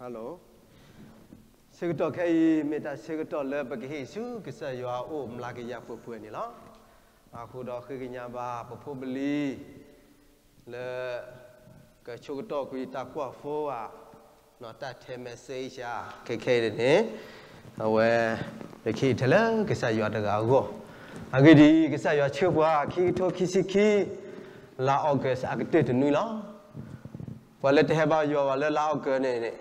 Hello, ဆၢကတီၢ်ခဲအံၤ မ့ၢ်တၢ်ဆၢကတီၢ်လၢပကဟ့ၣ်ဆူကစၢ်ယွၤအအိၣ် မျးကယၤပှဲၤပှဲၤန့ၣ်လီၤ. အဃိဒီးဃ့ကညးဘၣ်ပဖိပလံၤ လၢ ကဆိကတီၢ်ကွံာ်တၢ်ကွၢ်ဖိဧါ, တၢ်ထဲ message ဧါ, ခဲခဲအံၤန့ၣ် အဝဲ ပကဟ့ၣ်ထဲလၢကစၢ်ယွၤတဂၤအဂီၢ်. အဂ့ၢ်ဒ်အံၤ, ကစၢ်ယွၤဆှၢပှၤ ခံကထိခံဆံခံ လါ August အကတၢၢ်တနွံလီၤ. ပှၤလၢတဟဲဘါယွၤဘၣ်လၢလါ August န့ၣ်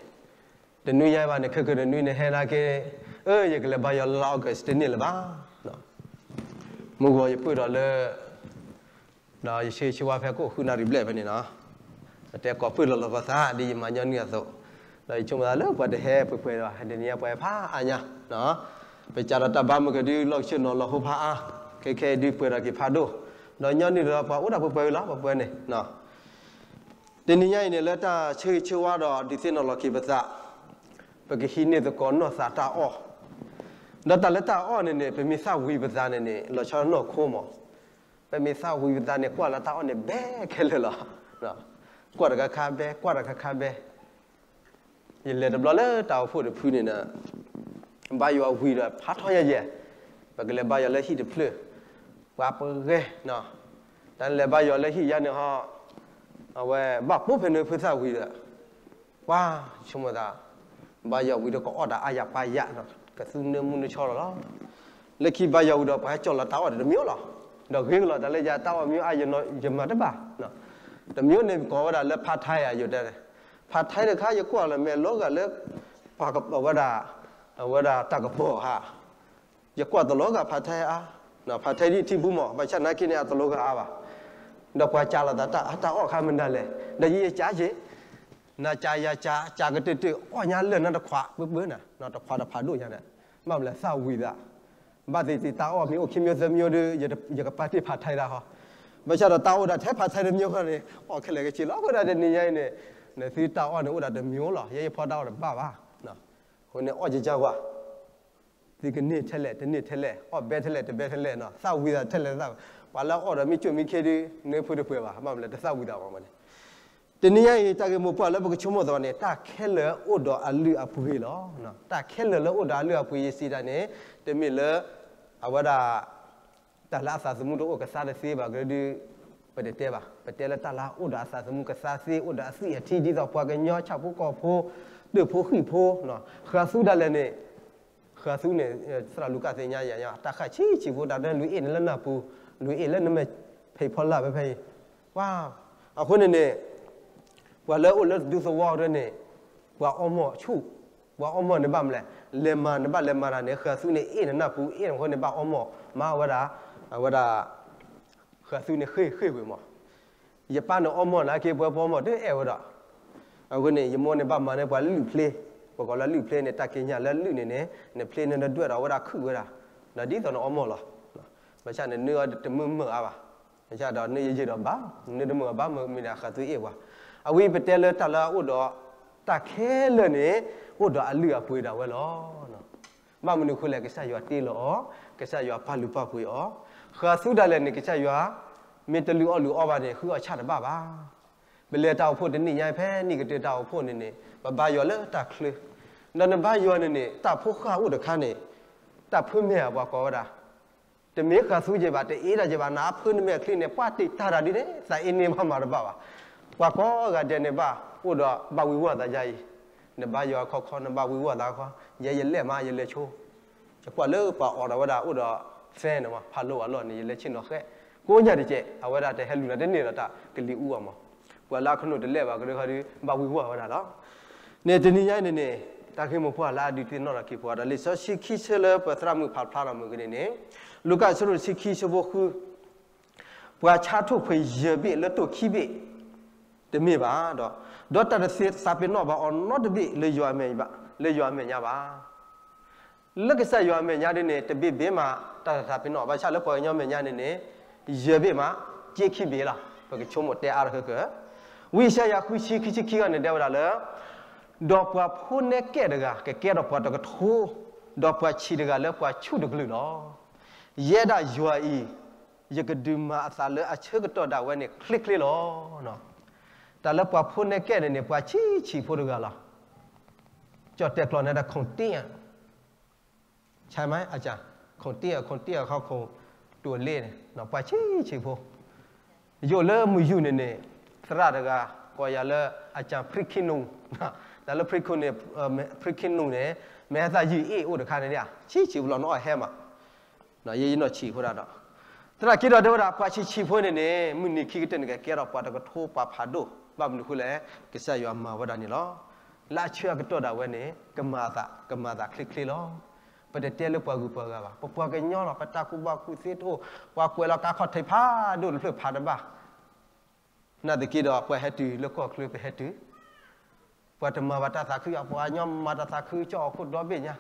တနွံညါဘၣ်န့ၣ် ခဲကနွံန့ၣ်ဟဲနာ်က့, အၢ ယကလဲၤဘါယွၤလၢလါ August တန့ၢ်လၢၤဘၣ်. မုၢ်ဂီၤယပၢၢ်ဒီးလၢ ဒီးယဆၢဂ့ၤဆၢဝါဖဲကိၣ်ဃုနၣ်ရံၣ်ဘျဲၣ်ဖဲန့ၣ်လီၤ. တဲကိးပၢၢ်လီၤလီၤပသး ဒ်ယမၤညီနုၢ်အသိး, ဒီးယဆိကမိၣ်သးလၢပှၤတဟဲပှဲၤပှဲၤဒီး တနံၤညါပှၤဟဲဖးအါညါ, ပစးထီၣ်တၢ်ဘါမုၢ်ကဒု လီၢ်ကဆၢနီၤလီၤဟိဖးအါ, ခဲခဲအံၤဒုးပှဲၤထီၣ်က့ၤဖးဒိၣ်, ဒီးညီနုၢ်ဒီးပှၤအိၣ်ဒၣ်ပှဲၤပှဲၤလီၤ ပှဲၤပှဲၤန့ၣ် တနံၤညါအံၤန့ၣ် လၢတၢ်ဆၢဂ့ၤဆၢဝါဒီး ဒုးသ့ၣ်နီၣ်လီၤက့ၤပသး, ပကဟံးန့ၢ်သကိးနီၢ်သးတၢ်အီၣ်, ဒီးတၢ်လၢတၢ်အီၣ်န့ၣ်န့ၣ် ပမ့ၢ်သၣ်ဝံၤပသးန့ၣ်န့ၣ် လီၤဆီနီၢ်ခိမး, ပမ့ၢ်သၣ်ဝံၤပသးန့ၣ် ကွၢ်လၢတၢ်အီၣ်န့ၣ်ဘဲခဲလၢာ်လီၤ. ကွၢ်တခါခါဘဲ ကွၢ်တခါခါဘဲ ယလဲၤတဘျီလၢတၢ်အိၣ်ဖှိၣ်တဖုန့ၣ်ဒီး ဘါယွၤဝံၤဒီးဖးထီယဲၢ်ယဲၢ်, ပကလဲၤဘါယွၤလၢဟံၣ်တဖျၢၣ်, ပှၤပဂဲၤ, တၢ်လဲၤဘါယွၤလၢဟံၣ်ယါန့ၣ်ဟီ, အဝဲဘၣ်ပိာ်ဖဲန့ၣ်ဖုသၣ်ဝံၤဒီး, ပှၤဆိကမိၣ်သး, ဘါယွၤဝံၤဒီးကအီၣ်တၢ်အါယၤပာ်ယၤ, ကသူနၢမူနၢဆှီလီၤလီၤ. လၢခံဘါယွၤဝံၤဒီးပှၤဟဲကၠီၣ်လီၤတၢ်အီၣ်တမံၤလီၤ, ဒီးဂ့ၤကလီၤတၢ်လၢယၤတၢ်အီၣ်မံၤအါ ယမၤတဘၣ်, တမံၤန့ၣ်ကိးဝဲဒၣ်လၢဖးထဲဧါ ယိၤတဲန့ၣ်, ဖးထဲတခါ ယကွၢ်လီၤမဲာ်လီၤဂာ်လၢ ပှၤဝဲဒၣ်, အဝဲဒၣ်တၢ်ကပီၤဧါ, ယကွၢ်တလီၤဂာ်ဖးထဲအါ, ဖးထဲဒ်ထံပူၤမး ဘၣ်ဆၣ်နာ်က့န့ၣ် အတလီၤဂာ်အါဘၣ်, ဒီးပှၤကၠီၣ်လီၤသးတၢ်အါတၢ်အီၣ်ခါမနုၤလဲၣ်, ဒီးယယကၠီၣ်က့ၤ, နကၠီၣ်ယကၠီၣ် ကၠီၣ်ကတၢၢ်တၢၢ် အီၣ်ညါလၢာ်နတခွးပၢပၢနၤ, တခွးတဖးဒိၣ်ညါဒီး, ဘၣ်မလဲၣ်သၣ်ဝံၤသး, ဘၣ်သ့ၣ်သ့ၣ်တၢ်အီၣ်မ့ၢ်အိၣ်ခံမျိုးသၢမျိုးဒီး ယကပာ်တ့ၢ်ဖးထဲဒၣ်ဟီ, ဘၣ်ဆၣ်ဒီးတၢ်အိၣ်ဒၣ်ထဲဖးထဲတမျိုးဃီန့ၣ် အီၣ်ခဲလၢာ်ခဲဆ့လီၤ, အဃိဒၣ်တနံၤညါအံၤန့ၣ်, နသုတၢ်အီၣ်န့ၣ်အိၣ်ဒၣ်တမျိုးလီၤ, ယဲယဖီတၢ်အီၣ်တဘၣ်ဘၣ်, အဃိန့ၣ်အီၣ်ကၠီၣ်ကွၢ် သုကန့ၢ်ထဲလဲၣ် တန့ၢ်ထဲလဲၣ်, အီၣ်ဘဲထဲလဲၣ် တဘဲထဲလဲၣ်, သၣ်ဝံၤသးထဲလဲၣ်သၣ်, ပှၤလၢအအီၣ်ဒီးမ့ၢ်ကၠိၣ်မ့ၢ်ခ့ဒီး နၢဖုတပှဲၤဘၣ်, ဘၣ်မလဲၣ် တသၣ်ဝံၤသးဘၣ်မးန့ၣ်, တနံၤညါအံၤ တၢ်ဂ့ၢ်မိၢ်ပှၢ်လၢပကဆိကမိၣ်သးန့ၣ် တၢ်ခဲလၢာ်အိၣ်ဒီးအလုၢ်အပှ့ၤလီၤ. တၢ်ခဲလၢာ်လၢအိၣ်ဒီးအလုၢ်အပှ့ၤ ယစံးတၢ်န့ၣ် တမ့ၢ်လၢ အဝဲဒၣ် တၢ်လၢအသးသမူတအိၣ်ကသါတသ့ဘၣ်ကဒု ပတတဲဘၣ်, ပတဲလၢတၢ်လၢအအိၣ်ဒီးအသးသမူကသါသ့ အိၣ်ဒီးအသွံၣ်အထံ ဒ်သိးပှၤကညီဆၣ်ဖိကီၢ်ဖိ တၢၣ်ဖိဃံၣ်ဖိ, ဃးသူဒၣ်လဲာ်န့ၣ်, ဃးသူန့ၣ် သရၣ်လူၤကၣ်သ့ၣ်ညါယၤ တၢ်ဃၣ်ဆံးဆံးဖိ တၢ်ဒၢလွံၢ်အ့ၣ်န့ၣ်လၢနၢ်ပူၤ, လွံၢ်အ့ၣ်လၢနမဲာ်ဖံးဖီလာ်ဖဲဖဲအံၤ, ပှၤ, အဃိန့ၣ်န့ၣ် ပှၤလၢအိၣ်လၢဒူသဝီကရၢန့ၣ် ပှၤအီမိာ်ဆူၣ်, ပှၤအီမိာ်န့ၣ်ဘၣ်မလဲၣ်, လဲၤမၤန့ၣ်ဘၣ်လဲၤမၤတၢ်န့ၣ် ဃးသူန့ၣ်အ့ၣ်န့ၣ်နၢ်ပူၤ အ့ၣ်န့ၣ်အဃိန့ၣ်ဘၣ်အီမိာ်, မၤဝဲဒၣ်, အဝဲဒၣ် ဃးသူန့ၣ်ဃ့ၢ်ဃ့ၢ်ဝဲမး, ယပၢ်န့ၣ်အီမိာ်နာ်က့ ပှၤပှၤအီမိာ်တအဲၣ်ဝဲဒီး, အဃိန့ၣ် ယမိၢ်န့ၣ်ဘၣ်မၤန့ၢ်ပှၤလၢလုၢ်ဖျ့, ပကိးလၢလုၢ်ဖျ့န့ၣ် တၢ်က့ညၣ်လၢလုၢ်န့ၣ်န့ၣ် နဖျ့န့ၣ်နဒွဲၣ်ဒီးအဝဲဒၣ်ခုၣ်ဝဲဒၣ်, ဒီးဒ်သိးနအီမိာ်လီၤ, ဘၣ်ဆၣ်န့ၣ် နၢအီၤတမုာ်မုာ်အါဘၣ်, ဘၣ်ဆၣ်ဒီးနၢယယဲၢ်ဒီးဘၣ်, နၢတမုာ်အဘၣ်မုာ်မ့ၢ်ဒၣ်ဃးသူအ့ၣ်ပှၤ, အဝဲပတဲလၢတၢ်လၢအအိၣ်ဒီး တၢ်ခဲလၢာ်န့ၣ် အိၣ်ဒီးအလုၢ်အပှ့ၤဒၣ်ဝဲလီၤ. ဘၣ်မနုၤအဃိလဲၣ် ကစၢ်ယွၤတ့လီၤအီၤ, ကစၢ်ယွၤပာ်လုၢ်ပာ်ပှ့ၤအီၤ, ဃးသူဒၣ်လဲာ်န့ၣ် ကစၢ်ယွၤ မ့ၢ်တလုၢ်အီၣ်လုၢ်အီဘၣ်န့ၣ် ဃုအီၣ်ဆၣ်တဘၣ်ဘၣ်. ပလဲၤတၢ်အိၣ်ဖှိၣ်တနံၣ်ညါဖဲနံၣ်ကတၢၢ်တၢ်အိၣ်ဖှိၣ်န့ၣ်န့ၣ် ပဘါယွၤလၢတၢ်ချၢ, ဒီးနဘါယွၤန့ၣ်န့ၣ် တၢ်ဖိဃၢ်အိၣ်တခါန့ၣ်, တၢ်ဖၢမ့ၢ်ဧါပှၤကိးဝဲဒၣ် တမ့ၢ်ဃးသူက့ၤဘၣ် တအ့ၣ်ဒၣ်က့ၤဘၣ် နအဖၢနမဲာ်ချံန့ၣ် ပှၢ်တံာ်တာ်တၢ်ဒ်န့ၣ် သးအ့န့ၢ်ဘၣ်မၤတဘၣ်ဘၣ်. ပှၤကိးဂၤဒဲးန့ၣ်ဘၣ် အိၣ်ဒီးဘၣ်ဝံၤဝီၢ်သးယါအံၤ, နဘါယွၤခီခီ နဘၣ်ဝံၤဝီၢ်သးခီ, ယဲယလဲၣ်မး ယလဲၤဆိ, ယကွၢ်လၢပှၤအိးထီၣ်ဝဲဒၣ်အိၣ်ဒီး fan န့ၣ်မး ဖးလိဝဲလီၤန့ၣ် ယလဲၤဆ့ၣ်နီၤဃဲ, ကိးညါတကဲး အဝဲဒၣ်တဟဲလူၤလၢတန့ၢ်ဒီးတၢ်ကလံၤအူအီၤမး, ပှၤလၢအခနီၣ်တလဲၣ်ဘၣ်ကဒုခီဒု ဘၣ်ဝံၤဝီၢ်ဝဲဒၣ်လီၤ. န့ၣ်တနံၤညါအံၤန့ၣ်န့ၣ် တၢ်ဂ့ၢ်မိၢ်ပှၢ်လၢအဒုးသ့ၣ်နီၣ်ထီၣ်က့ၤပှၤဒီး လံာ်စီဆှံခံဆၢလၢပသရၣ်မုၣ်ဖးဖျါထီၣ်မုၢ်ကန့ၣ်န့ၣ်, လူၤကၣ်အဆၢဒိၣ်တဆံခံအဆၢဖိဃု, ပှၤဆါထိၣ်ဖှံးယဲၢ်ဘ့ၣ်လၢတိၢ်ခံဘ့ၣ် တမ့ၢ်ဘၣ်ဒီး, ဒီးတၢ်တသ့သးပ့ၤနီၣ်ဘၣ်အီၤနီတဘ့ၣ်လၢယွၤအမဲာ်ညါဘၣ်. လၢကစၢ်ယွၤအမဲာ်ညါဒ်န့ၣ် တဘ့ၣ်ဘ့ၣ်မး တၢ်တသးပ့ၤနီၣ် ဘၣ်ဆၣ်လၢပှၤကညီမဲာ်ညါန့ၣ်န့ၣ် ယဲၢ်ဘ့ၣ်မး က့ခံဘ့ၣ်လီၤ. ပကဆိကမိၣ်တဲအါထီၣ်ဃၢဃၢ, ဝံယၡါယၤဃုဆံခံဆံခံဂီၢ်န့ၣ် တဲဝဲဒၣ်လၢ ဒီးပှၤဖိနဲကဲတဂၤ ကကဲထီၣ်ပှၤတကထိ, ဒီးပှၤဆံးတဂၤလၢပှၤဆူၣ်တကလုာ်လီၤ. ယဲဒၣ်ယွၤအံၤ ယကဒုးမၤအသးလၢအဆၢကတီၢ်ဒၣ်ဝဲန့ၣ်ချ့ချ့လီၤ. တၢ်လၢပှၤဖိနဲကဲန့ၣ်န့ၣ် ပှၤဆံးဆံးဖိတဂၤလီၤ. ကၠီၣ်တဲာ်ကျီၢ်န့ၣ်ဒီး ခိၣ်တ့ၢ် ဆါမး အကၢ် ခိၣ်တ့ၢ် ခိၣ်တ့ၢ်အခီ ခိၣ်တူၢ်လ့ၣ်န့ၣ် ပှၤဆံးဆံးဖိ ယိၣ်လၢမုၢ်ယူၢ်န့ၣ်န့ၣ် သရၣ်တဂၤ ကိးယၤလၢ အကၢ်ဖရံခံနူၣ် တၢ်လၢဖရံခံနူၣ် ဖရံခံနူၣ်န့ၣ် မ့ၢ်ဟဲသးယုၢ်အ့ၣ်အိၣ်တခါန့ၣ် ဆံးဆံးဖိလီၤ နအီၣ်ဟဲမး ယဲယနီၢ်ဆံးဖိဒၣ်ဒီး သနာ်က့ဒီးတဲဝဲဒၣ် ပှၤဆံးဆံးဖိန့ၣ်န့ၣ် မုၢ်နံၤခံကတၢၢ်န့ၣ် ကကဲထီၣ်ပှၤတကထိပှၤဖးဒိၣ် ဘၣ်မနုၤဃိလဲၣ် ကစၢ်ယွၤမၤဝဲဒၣ်န့ၣ်လီၤ. လၢအဆၢအကတီၢ်ဒၣ်ဝဲန့ၣ် ကမၤအသး ကမၤအသးချ့ချ့လီၤ. ပတတဲလၢပှၤဂုၤပှၤဂၤဘၣ်. ပပှၤကညီလီၤ. ပတၢ်ကူၣ်ဘၣ်ကူၣ်သ့တအိၣ်, ပှၤကွဲးလီၤကါခီၣ်ထံးဖးဒိၣ်တဖျၢၣ်ဖးတဘၣ် နာ်သက့ဒီး ပှၤဟဲတုၤလၢကီၢ်ချၢပဟဲတုၤ, ပှၤတမၤဘၣ်တၢ်သးခု, ပှၤကညီမၤတၢ်သးခု ကၠီၣ်အခိၣ်ဒီဘ့ၣ်ညါ,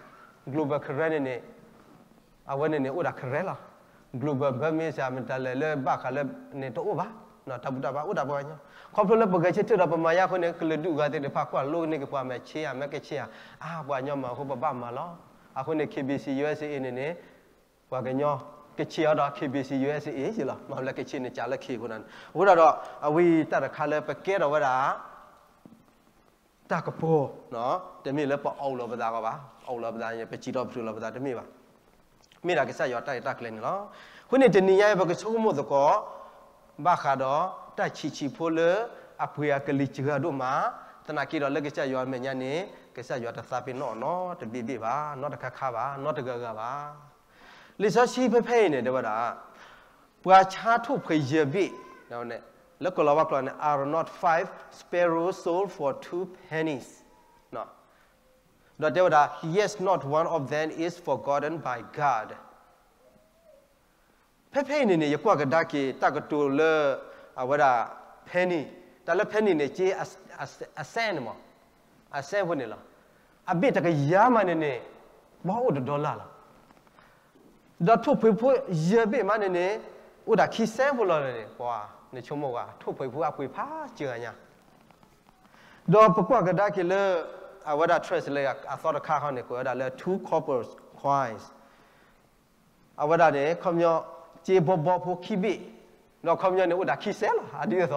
Global Karen န့ၣ်န့ၣ်, အဝဲန့ၣ်န့ၣ် အိၣ်ဒၣ် Karen လီၤ. Global Burmese မတၤလဲၣ်လၢဘၣ်ဃးလၢန့ၣ်တအိၣ်ဘၣ်, တၢ်ဘူၣ်တၢ်ဘါအိၣ်ဒၣ်ပှၤကညီ, ခီဖျိလၢပဂဲၤဆၢထၢၣ်ဒီးပမၤယါအဃိန့ၣ် ကလုာ်ဒူၣ်အဂၤသ့ၣ်တဖၣ်ကွၢ်လိန့ၢ်က့ၤပှၤမဲာ်ဆ့ဧါ မဲာ်ကဆ့ဧါ, အါ ပှၤကညီမၤအဃိပဘၣ်မၤလီၤ. အဃိန့ၣ် KBC USA န့ၣ်န့ၣ် ပှၤကညီ ကဆ့ၣ်အီၤဒီး KBC USA ယ့လီၤ. မ့ၢ်လၢကဆ့ၣ်န့ၣ် ကးလၢ K အဃိန့ၣ်, အဃိဒၣ်ဒီး အဝဲတၢ်တခါလၢပကဲထီၣ်ဝဲဒၣ် တၢ်ကပီၤ, တမ့ၢ်လၢပအီၣ်လီၤပသးကီးဘၣ်, အီၣ်လီၤပသး ပစံးထီၣ်ပတြၢၤလီၤပသးတမ့ၢ်ဘၣ်. မ့ၢ်ဒၣ်ကစၢ်ယွၤတၢ်ရဲၣ်တၢ်ကျဲၤန့ၣ်လီၤ. အဃိန့ၣ်တနံၤညါအံၤ ပကဆိကမိၣ်သကိး ဘၣ်ဃးဒီးတၢ်ဆံးဆံးဖိလၢအပှ့ၤအကလံၤစှၤဒိၣ်မး, သနာ်က့ဒီးလၢကစၢ်ယွၤအမဲာ်ညါန့ၣ် ကစၢ်ယွၤတသးပ့ၤနီၣ်အီၤနီတဘ့ၣ်ဘ့ၣ်ဘၣ်, နီတခါခါဘၣ်, နီတဂၤဂၤဘၣ်. လံာ်စီဆှံဖဲဖဲအံၤန့ၣ် တဲဝဲဒၣ် ပှၤဆါထိၣ်ဖှံးယဲၢ်ဘ့ၣ်, လၢကလီၤဝါကျိာ်န့ၣ် are not five sparrows sold for two pennies? ဒီးတဲဝဲဒၣ် yet not one of them is forgotten by God. ဖဲဖဲအံၤန့ၣ်န့ၣ် ယကွၢ်ကဒါက့ၤတၢ်ကတိၤလၢ အဝဲဒၣ် penny, တၢ်လၢ penny န့ၣ် က့ အ cent မး, အ cent ဖိန့ၣ်လီၤ. အဘ့ၣ်တကယၤမးန့ၣ်န့ၣ် ဘၣ်အိၣ်တ dollar လီၤ. ဒီးထိၣ်ဖှံးဖိယဲၢ်ဘ့ၣ်မးန့ၣ်န့ၣ် အိၣ်ဒၣ်ခံ cent ဖိလီၤန့ၣ်, ပှၤ နဆိကမိၣ်ဝဲ ထိၣ်ဖှံးဖိအပှ့ၤဖးစှၤညါ. ဒီးပကွၢ်ကဒါက့ၤလၢ အဝဲဒၣ် translate အသီတခါခီန့ၣ် ကွဲးဝဲဒၣ်လၢ two copper coins. အဝဲဒၣ်န့ၣ် ခီပညီ က့ဘီဘီဖိခံဘ့ၣ်, ဒီးခီပညီန့ၣ် အိၣ်ဒၣ်ခံ cent လီၤ, အဒ်အသိးလီၤ.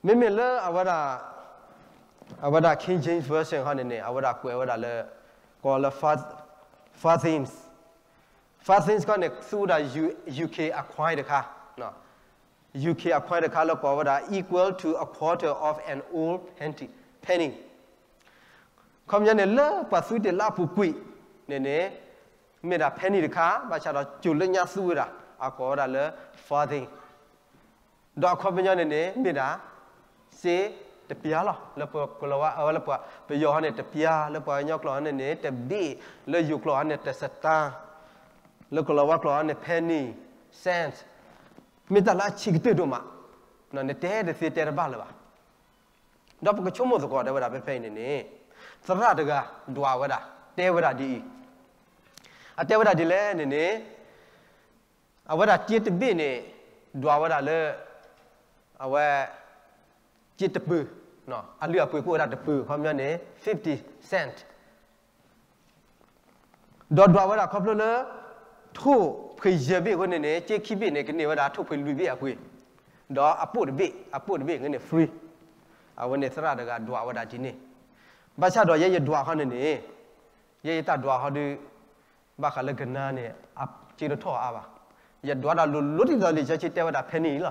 မ့မ့ၢ်လၢအဝဲဒၣ် အဝဲဒၣ် King James Version ခီန့ၣ်န့ၣ် အဝဲဒၣ်ကွဲးဝဲဒၣ်လၢ ကိးလၢ farthings, farthings ခီန့ၣ် သူဝဲဒၣ် UK အ coin တခါ, UK အ coin တခါလၢကိးဝဲဒၣ် equal to a quarter of an old penny. ခီပညီန့ၣ် လၢပှၤသူတ့ၢ်လၢအပူၤကွံာ်န့ၣ်န့ၣ် မ့ၢ်ဒၣ် penny တခါ, ဘၣ်ဆၣ်ဒီးကၠိၤလၢညါသူဝဲဒၣ် အကိးဝဲဒၣ်လၢ farthing. ဒီးအခီပညီန့ၣ်န့ၣ် မ့ၢ်ဒၣ် စ့တပျၢ်လီၤ. လၢပကလီၤဝါ အဝဲလၢပှၤပယီၤဟီန့ၣ် တပျၢ်, လၢပှၤကညီကျိာ်ဟီန့ၣ်န့ၣ် တဘ့ၣ်, လၢယိၤကျိာ်ဟီန့ၣ် တစတၢ်, လၢကလီၤဝါကျိာ်ဟီန့ၣ် penny, cent, မ့ၢ်တၢ်လၢအဆံးကတၢၢ်ဒိၣ်မး, နတဲတသ့တဲတဘၣ်လၢၤဘၣ်. ဒီးပကဆိကမိၣ်သကိးတဲဝဲဒၣ်ဖဲဖဲအံၤန့ၣ်န့ၣ် သရၣ်တဂၤဒွးဝဲဒၣ် တဲဝဲဒၣ်ဒ်အံၤ, အတဲဝဲဒၣ်ဒ်လဲၣ်န့ၣ်န့ၣ် အဝဲဒၣ်စ့တဘ့ၣ်န့ၣ် ဒွးဝဲဒၣ်လၢ အဝဲ စ့တပၢၤ, အလုၢ်အပှ့ၤကအိၣ်ဝဲဒၣ်တပၢၤ ခီပညီန့ၣ် fifty cent. ဒီးဒွးဝဲဒၣ်ခီဖျိလၢ ထိၣ်ဖှံးယဲၢ်ဘ့ၣ်အဃိန့ၣ်န့ၣ် စ့ခံဘ့ၣ်န့ၣ် ကန့ၢ်ဝဲဒၣ်ထိၣ်ဖှံးလွံၢ်ဘ့ၣ်အပှ့ၤ, ဒီးအပိၣ်တဘ့ၣ်, အပိၣ်တဘ့ၣ်န့ၣ် free. အဝဲန့ၣ်သရၣ်တဂၤဒွးဝဲဒၣ်ဒ်န့ၣ်, ဘၣ်ဆၣ်ဒီးယဲယဒွးခီန့ၣ်န့ၣ် ယဲယတၢ်ဒွးခီဒုး ဘၣ်ဃးလၢကနါန့ၣ် အစ့တထီၣ်အါဘၣ်. ယဒွးဒၣ်လိၤလိၤဒ်သိးလံာ်စီဆှံတဲဝဲဒၣ်ဖဲန့ၣ်အံၤလီၤ.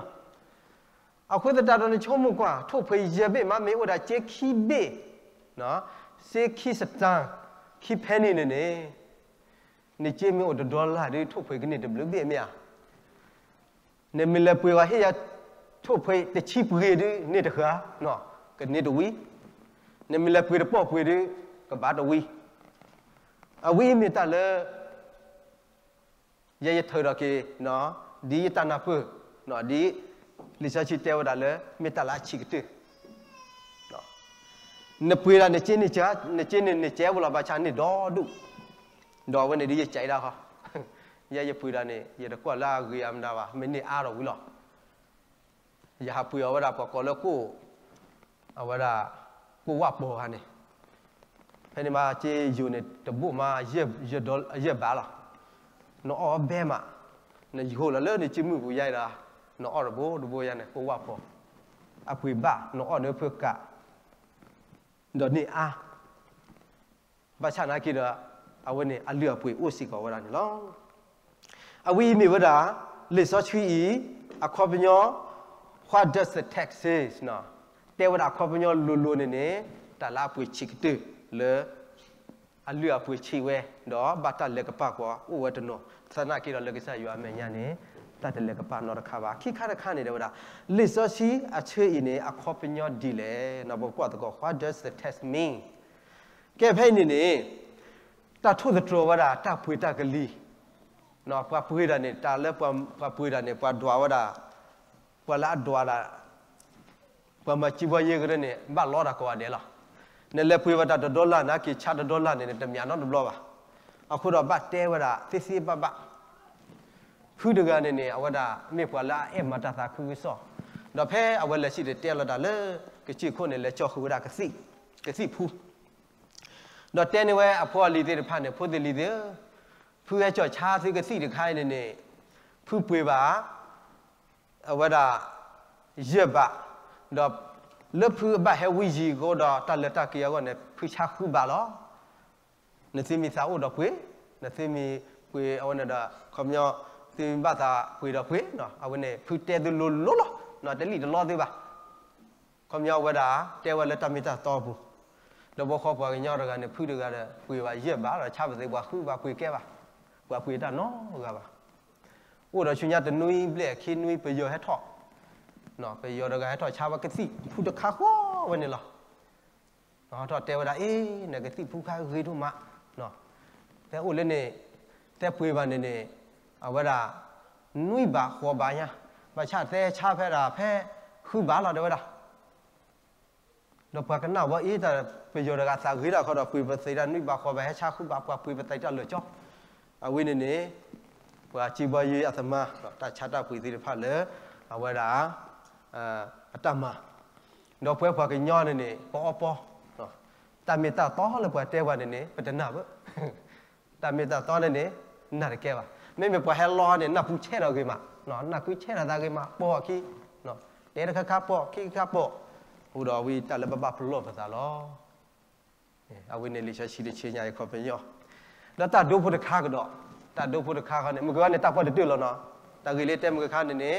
အဃိသတးဒီးနဆိကမိၣ်ကွၢ် ထိၣ်ဖှံးယဲၢ်ဘ့ၣ်မး မ့ၢ်အိၣ်ဒၣ်စ့ခံဘ့ၣ်, စ့ခံစတၢ်, ခံ penny န့ၣ်န့ၣ်, နစ့မ့ၢ်အိၣ်တ dollar ဒုး ထိၣ်ဖှံးကန့ၢ်တဘျုးဘ့ၣ်မ့ၢ်ဧါ. နမ့ၢ်လဲၤပှ့ၤဂီၤဟ့ၣ်ယၤ ထိၣ်ဖှံးတဆံပှ့ၤဒုး န့ၢ်တဃၣ်, ကန့ၢ်တဝံၤ, နမ့ၢ်လဲၤပှ့ၤတပီၢ်ပှ့ၤဒုး ကဘၣ်တဝံၤ. အဝဲအံၤမ့ၢ်တၢ်လၢ ယဲယထုးထီၣ်က့ၤ ဒ်ယတၢ်နၢ်ပၢၢ်, ဒ်လံာ်စီဆှံတဲဝဲဒၣ်လၢ မ့ၢ်တၢ်လၢအဆံးကတၢၢ် နပှ့ၤဒၣ်နစ့န့ၣ် နစ့န့ၣ် နစဲးဖိလီၤ ဘၣ်ဆၣ်န့ၢ်ဒီဒူၣ်, ဒီးအဝဲန့ၣ်ဒ်ယစံးဒၣ်ဃီ, ယဲယပှ့ၤဒၣ်န့ၣ် ယတကွၢ်လၢအဂ့ၤအမတၤဘၣ် မ့ၢ်န့ၢ်အါထီၣ်ဝံၤလီၤ. ယဟးပှ့ၤအီၤဝဲဒၣ်ပှၤကိးလၢကိၣ်, အဝဲဒၣ် ကိၣ်ဝၣ်ပီၤဂၤန့ၣ်, ဖဲန့ၣ်မး စ့ယိၤန့ၣ် တဘိၣ်မး ယဲၢ်ဘးလီၤ. နအီၣ်ဘဲမး, နယိၤလီၤလၢနစုမုၢ်ပူၤယါအံၤဒီး နအီၣ်တဘိတဘိယါန့ၣ် ကိၣ်ဝၣ်ပီၤ, အပှ့ၤဘၣ် နအီၣ်န့ၢ်ဖၢကး ဒီးန့ၢ်အါ, ဘၣ်ဆၣ်နာ်က့ဒီး အဝဲန့ၣ်အလုၢ်အပှ့ၤအိၣ်စ့ၢ်ကီးဝဲဒၣ်န့ၣ်လီၤ. အဝဲအံၤမ့ၢ်ဝဲဒၣ် လံာ်စီဆှံအံၤ အခီပညီ What does the text say တဲဝဲဒၣ်အခီပညီလိၤလိၤန့ၣ်န့ၣ် တၢ်လၢအပှ့ၤဆံးကတၢၢ်လၢ အလုၢ်အပှ့ၤဆံးဝဲ ဒီးဘၣ်တၢ်လဲၤကပာ်ကွီၤအိၣ်ဝဲတနီၤ သနာ်က့ဒီးလၢကစၢ်ယွၤအမဲာ်ညါန့ၣ် တၢ်တလဲၤကပာ်နီတခါဘၣ်. ခံခါတခါန့ၣ်တဲဝဲဒၣ် လံာ်စီဆှံအဆၢအံၤန့ၣ် အခီပညီဒ်လဲၣ် ပကွၢ်သကိး What does the text mean? ကဲဖဲအံၤန့ၣ်န့ၣ် တၢ်ထိၣ်သတြီၤဝဲဒၣ် တၢ်ပှ့ၤတၢ်ကလံၤ, ပှၤပှ့ၤတၢ်န့ၣ် တၢ်လၢပှၤပှ့ၤတၢ်န့ၣ် ပှၤဒွးဝဲဒၣ်, ပှၤလၢအဒွးဒၣ် ပှၤမၤစံးဘီယ့ကရၢန့ၣ် ဘၣ်လီတၢ်ကိးဂၤဒဲးလီၤ. နလဲၤပှ့ၤဝဲတၢ်တဒီလၢ်နာ်က့ၤဆါတဒီလၢ်န့ၣ် နတမၠးနီတဘျီဘၣ်. အဃိဒီးဘၣ်တဲဝဲဒၣ်သ့သ့ဘၣ်ဘၣ် ဖုတဂၤန့ၣ်န့ၣ် အဝဲဒၣ်မ့ၢ်ပှၤလၢအအဲၣ်မၤတၢ်သးခုကစီၣ်, ဒီးဖဲအဝဲလဲၤစံၣ်တဲၤတဲလီၤတၢ်လၢ ကစၢၢ်ခိၣ်န့ၣ် လဲၤကၠီဃုာ်ဝဲဒၣ်ကသံၣ်, ကသံၣ်ဖူ ဒီးတဲန့ၢ်ဝဲအဖိအလံၤသ့ၣ်တဖၣ်န့ၣ် ဖိသ့ၣ်လံၤသ့ၣ်ဧၢ, ဖုဟဲကၠီၣ်ဆါသုကသံၣ်တခါအံၤန့ၣ်န့ၣ် ဖုပှ့ၤဘၣ် အဝဲဒၣ် ယဲၢ်ဘး, ဒီးလၢဖုအဘၣ်ဟဲဝံယံၤအဃိဒီး တၢ်လၢတၢ်က့ၤအဂီၢ်န့ၣ် ဖုဆါဃုဘးလီၤ. နသုမ့ၢ်သးအိၣ်ဒီးပှ့ၤ, နသုမ့ၢ်ပှ့ၤအဝဲန့ၣ်ဒီး ခီပညီ သုမ့ၢ်ဘၣ်သးပှ့ၤဒီးပှ့ၤ, အဝဲန့ၣ် ဖုတဲသုလိၤလိၤလီၤ, တလံၣ်တလီသုဘၣ်. ခီပညီအဝဲဒၣ် တဲဝဲလၢတၢ်မ့ၢ်တၢ်တီအပူၤ, ဒီးဘီဃီပှၤကညီတဂၤန့ၣ် ဖုတဂၤဒီး ပှ့ၤဘၣ်ယဲၢ်ဘးဒီး ဆါပသ့ပှၤဃုဘးပှ့ၤကဲဘၣ်, ပှၤပှ့ၤတၢ်နီတဂၤဘၣ်. အိၣ်ဒီးဆူညါတနွံဘျဲၣ်ခံနွံ ပယီၤဟဲထီၣ်, ပယီၤတဂၤဟဲထီၣ်ဆါဝဲကသံၣ်ဖူတခါဃီဝဲန့ၣ်လီၤ. ထီၣ်တဲဝဲဒၣ် အ့ နကသံၣ်ဖူခါဂ့ၤဒိၣ်မး, တဲအိၣ်လၢန့ၣ် တဲပှ့ၤဘၣ်န့ၣ်န့ၣ် အဝဲဒၣ် နွံဘးဃိးဘးညါ, ဘၣ်ဆၣ်တဲဆါဖဲဒၣ်ဖဲ ဃုဘးလီၤတဲဝဲဒၣ်. ဒီးပှၤကနၣ်ဝဲအ့ တၢ်ပယီၤတဂၤသးဂ့ၤဒၣ်ခီဒီး ပှ့ၤပသ့ဒၣ်နွံဘးဃိးဘး ဟဲဆါဃုဘး ပှၤပှ့ၤပသ့တၢ်လၢာ်ကၠီ, အဝဲန့ၣ်န့ၣ် ပှၤစံးဘီယ့အသမါ တၢ်ဆါတၢ်ပှ့ၤသ့ၣ်တဖၣ်လၢ အဝဲဒၣ် အတၢ်မၤ, ဒီးပဝဲပှၤကညီန့ၣ်န့ၣ် ပအီပီ, တၢ်မ့ၢ်တၢ်တီလၢပှၤတဲပှၤန့ၣ်န့ၣ် ပတနာ်ဘၣ်, တၢ်မ့ၢ်တၢ်တီန့ၣ်န့ၣ် နာ်တကဲဘၣ်. မ့မ့ၢ်ပှၤဟဲလီန့ၣ် နၢ်ပူၤဆဲးထီၣ်ဂ့ၤမး, နၢ်ပူၤဆဲးထီၣ်သးဂ့ၤမး ပိာ်အခံ, တဲတခါခါပိာ် ခံခါပိာ်, ဃိဒီးဝံတၢ်လၢဘၣ်ဘၣ်ပလီၢ်ပသးလီၤ. အဝဲန့ၣ်လံာ်စီဆှံတဆၢညါအံၤခီပညီ, ဒီးတၢ်ဒိဖိတခါကဒီး, တၢ်ဒိဖိတခါခီန့ၣ် မုၢ်ကဝါန့ၣ် တၢ်ပှၢ်တတုာ်လီၤနီၤ, တၢ်ဂ့ၢ်လၢတဲမုၢ်ကခါန့ၣ်န့ၣ်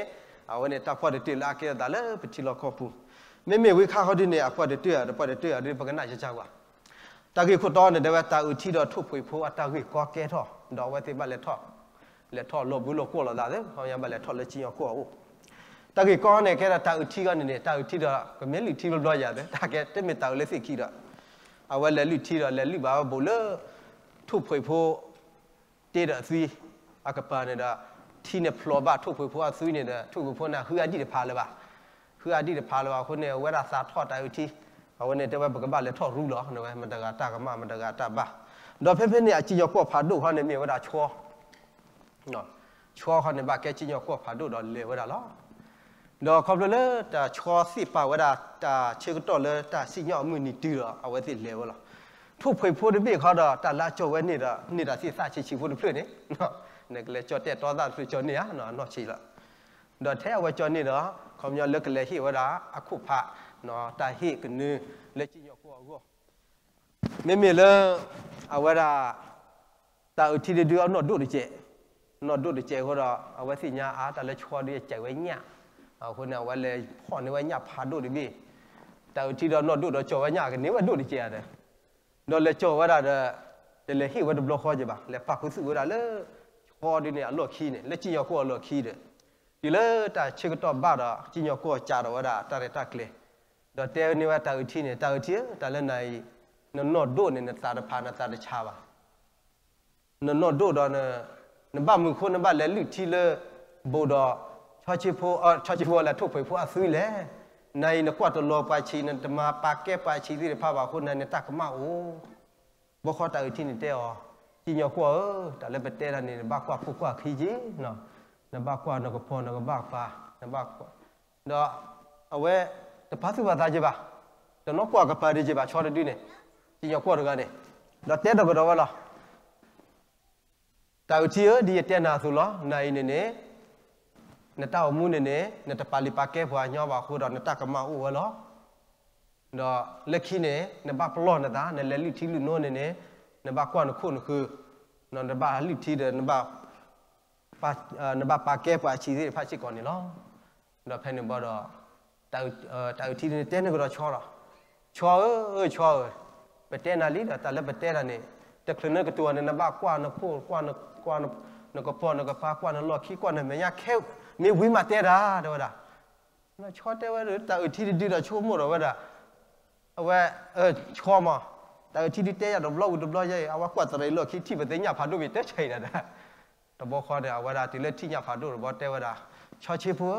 အဝဲန့ၣ်တၢ်ပှၢ်တတုာ်လၢအကဲထီၣ်သးလၢပထံလီၢ်ကီၢ်ပူၤ, မ့မ့ၢ်ဝံခါခီဒ်န့ၣ် အပှၢ်တတုာ်ဧါ တပှၢ်တတုာ်ဧါဒ်ပကနၣ်ယကၢ်ကွၢ်, တၢ်ဂ့ၢ်ခိၣ်တီန့ၣ် တဲဝဲတၢ်အုၣ်ထံဒီးထိၣ်ဖှံးဖိအတၢ်ဂ့ၢ်ကီကဲထီၣ် ဒီးအဝဲသ့ၣ်ဘၣ်လဲၤထီၣ်, လဲၤထီၣ်လီၤဘှံးလီၤကွီၢ်လိာ်သးသ့ၣ် ခီပညီဘၣ်လဲၤထီၣ်လၢကံၣ်ညီၣ်ကွီၢ်အအိၣ်, တၢ်ဂ့ၢ်ကီန့ၣ် ကဲဒီးတၢ်အုၣ်ထံခီန့ၣ်န့ၣ် တၢ်အုၣ်ထံဒီး ကမ့ၢ်လုၢ်ထံဘျီဘျီယၤသ့ၣ် တၢ်ကဲတမ့ၢ်တၢ်အုၣ်လၢသ့ၣ်ခံဒီး, အဝဲလဲၤလုၢ်ထံဒီး လဲၤလုၢ်ဘၣ်ဝဲဘူးလၢ ထိၣ်ဖှံးဖိ တ့ဒီးအသွံ, အကပၤန့ၣ်ဒီး ထံန့ၣ်ဖျိးဘၣ်ထိၣ်ဖှံးဖိအသွံန့ၣ်ဒီး ထိၣ်ဖှံးဖိန့ၣ် ဟုအဒံၣ်တဖးလၢၤဘၣ်, ဟုအဒံၣ်တဖးလၢၤဘၣ်အဃိန့ၣ် အဝဲဒၣ်သးထီၣ်တၢ်အုၣ်ထံ, အဝဲန့ၣ်တဲဝဲပကဘၣ်လဲၤထီၣ်ရူလီၤ ဝဲမတၤတဂၤတၢ်ကမၣ် မတၤတဂၤတၢ်ဘၣ်, ဒီးဖဲဖဲန့ၣ် အကံၣ်ညီၣ်ကွီၢ်ဖးဒိၣ်ခီန့ၣ် မ့ၢ်ဝဲဒၣ်ဆီ ဆီခီန့ၣ် ဘၣ်ကဲကံၣ်ညီၣ်ကွီၢ်ဖးဒိၣ်ဒီးလဲၤဝဲဒၣ်လီၤ. ဒီးခီဖျိလၢတၢ်ဆီသ့ၣ်ပာ်ဝဲဒၣ် တၢ်ဆၢကတီၢ်လၢတၢ်စံၣ်ညီၣ်အမုၢ်နံၤတုၤဒီး အဝဲသ့ၣ်လဲၤဝဲလီၤ. ထိၣ်ဖှံးဖိတဘ့ၣ်ခီဒီး တၢ်လၢအကၠီဝဲန့ၣ်ဒီး န့ၢ်တၢ်သ့ၣ်သၣ်ဆံးဆံးဖိတဖျၢၣ်န့ၣ်, နကလဲၤကၠီတဲာ်တီသၣ်တဖျၢၣ်ကၠီန့ၢ်ဧါ အနီၢ်ဆံးလီၤ. ဒီးထဲအဝဲကၠီန့ၢ်ဒီး ခီပညီလၢကလဲၤဟ့ၣ်ဝဲဒၣ်အခိၣ်ဖး တၢ်ဟ့ၣ်ကနၢလၢကံၣ်ညီၣ်ကွီၢ်အဂီၢ် မ့မ့ၢ်လၢ အဝဲဒၣ် တၢ်အုၣ်ထံဒုဒုအနီၢ်ဒိၣ်တကဲး, နီၢ်ဒိၣ်တကဲးအဃိဒီး အဝဲသ့ၣ်ညါအါ တၢ်လၢဆီဒုအကဲးဝဲညၣ်, အဃိန့ၣ် အဝဲလဲၤဖီၣ်န့ၢ်ဝဲညၣ်ဖးဒိၣ်တဘ့ၣ်, တၢ်အုၣ်ထံဒီးနီၢ်ဒိၣ်ဒီးကၠီဝဲညၣ်ကန့ၢ်ဝဲဒိၣ်တကဲးဧါဒီး, ဒီးလဲၤကၠီဝဲဒၣ်ဒီး တလဲၤဟ့ၣ်ဝဲတဘျီဃီကဲးဘၣ်, လဲၤပာ်ခူသူၣ်ဝဲဒၣ်လၢ ဆီဒုန့ၣ်အလီၢ်ခံန့ၣ် လၢကံၣ်ညီၣ်ကွီၢ်အလီၢ်ခံဒီး, တုၤလၢတၢ်ဆၢကတီၢ်ဘၣ်ဒီး ကံၣ်ညီၣ်ကွီၢ်ကးဒီးဝဲဒၣ်တၢ်ရဲၣ်တၢ်ကျဲၤ, ဒီးတဲန့ၢ်ဝဲတၢ်အုၣ်ထံန့ၣ် တၢ်အုၣ်ထံဧၢ တၢ်လၢနၤအံၤ နနီၢ်ဒိၣ်န့ၣ် နသးတဖးနသးတဆါဘၣ် နနီၢ်ဒိၣ်ဒီး နဘၣ်မုာ်ဃိ နဘၣ်လဲၤလုၢ်ထံလၢ ဘူးဒီး ဆီဆံဖိ ဆီဆံဖိလဲၣ် ထိၣ်ဖှံးဖိအသွံလဲၣ်. နၤအံၤနကွၢ်တလီၤပှၤဆံး နတမၤပာ်ကဲပှၤဆံးသ့ၣ်တဖၣ်ဘၣ်အဃိ နၤန့ၣ်တၢ်ကမၣ်အိၣ်. ဘီဃီတၢ်အုၣ်ထံန့ၣ်တဲအီၤ, ကံၣ်ညီၣ်ကွီၢ်ဧၢ, တၢ်လၢပတဲတၢ်န့ၣ် နဘၣ်ကွၢ်ဖိကွၢ်ခံက့ၤ, နဘၣ်ကွၢ်နကပီၤနကဘၣ်ပာ်, နဘၣ်ကွၢ် ဒီး အဝဲ တပာ်သူၣ်ပာ်သးက့ၤဘၣ်, တနီၣ်ကွၢ်ကပၤဒံးက့ၤဘၣ် ဆီတဒုန့ၣ်, ကံၣ်ညီၣ်ကွီၢ်တဂၤန့ၣ်, ဒီးတဲဒီးကဒီးဝဲလီၤ. တၢ်အုၣ်ထံဧၢ, ဒ်ယတဲနၤအသိးလီၤ. နၤအံၤန့ၣ်န့ၣ် နတၢ်အိၣ်မူန့ၣ်န့ၣ် နတပာ်လုၢ်ပာ်ကဲပှၤညီဘၣ်အဃိဒီး နတၢ်ကမၣ်အိၣ်ဝဲလီၤ. ဒီးလၢခံန့ၣ် နဘၣ်ပလီၢ်နသး နလဲၤလုၢ်ထံလုၢ်နိန့ၣ်န့ၣ် နဘၣ်ကွၢ်နခိၣ်နဃၢၤ, နဘၣ်လုၢ်ထံဒီး နဘၣ်ပာ်ကဲပှၤအဆံးသ့ၣ်တဖၣ်စ့ၢ်ကီးန့ၣ်လီၤ. ဒီးဖဲန့ၣ်ဘၣ်ဒီး တၢ်အုးထံဒုန့ၣ်တဲန့ၢ်ကဒီးဆီလီၤ. ဆီဧၢ, ဆီဧၢ, ပတဲနၤလံဒီး တၢ်လၢပတဲတၢ်န့ၣ် တချုးနကတိၤန့ၣ် နဘၣ်ကွၢ်နခိၣ်, ကွၢ်နကပိာ်နကပၤ, ကွၢ်နလီၢ်ခံ, ကွၢ်နမဲာ်ညါခဲ, မ့ၢ်ဝံၤမးတဲတၢ် တဲဝဲဒၣ်. ဆီတဲဝဲဒၣ် တၢ်အုးထံတဒုဒီးဆိကမိၣ်ဒီးဝဲဒၣ် အဝဲ, ဆီမး, တၢ်အုးထံဒုတဲယၤတဘျီဝံၤတဘျီယဲအံၤ အဝဲကွၢ်တရံးလီၢ်ခံထံၣ်ပသ့ၣ်ညၣ်ဖးဒိၣ်ဘ့ၣ်တဲဆဲးအံၤနၤဒၣ်. တဘျီဃီန့ၣ် အဝဲဒၣ်တုၤလၢထံၣ်ညၣ်ဖးဒိၣ်တဘျီတဲဝဲဒၣ်, ဆီဆ့ဖိဧ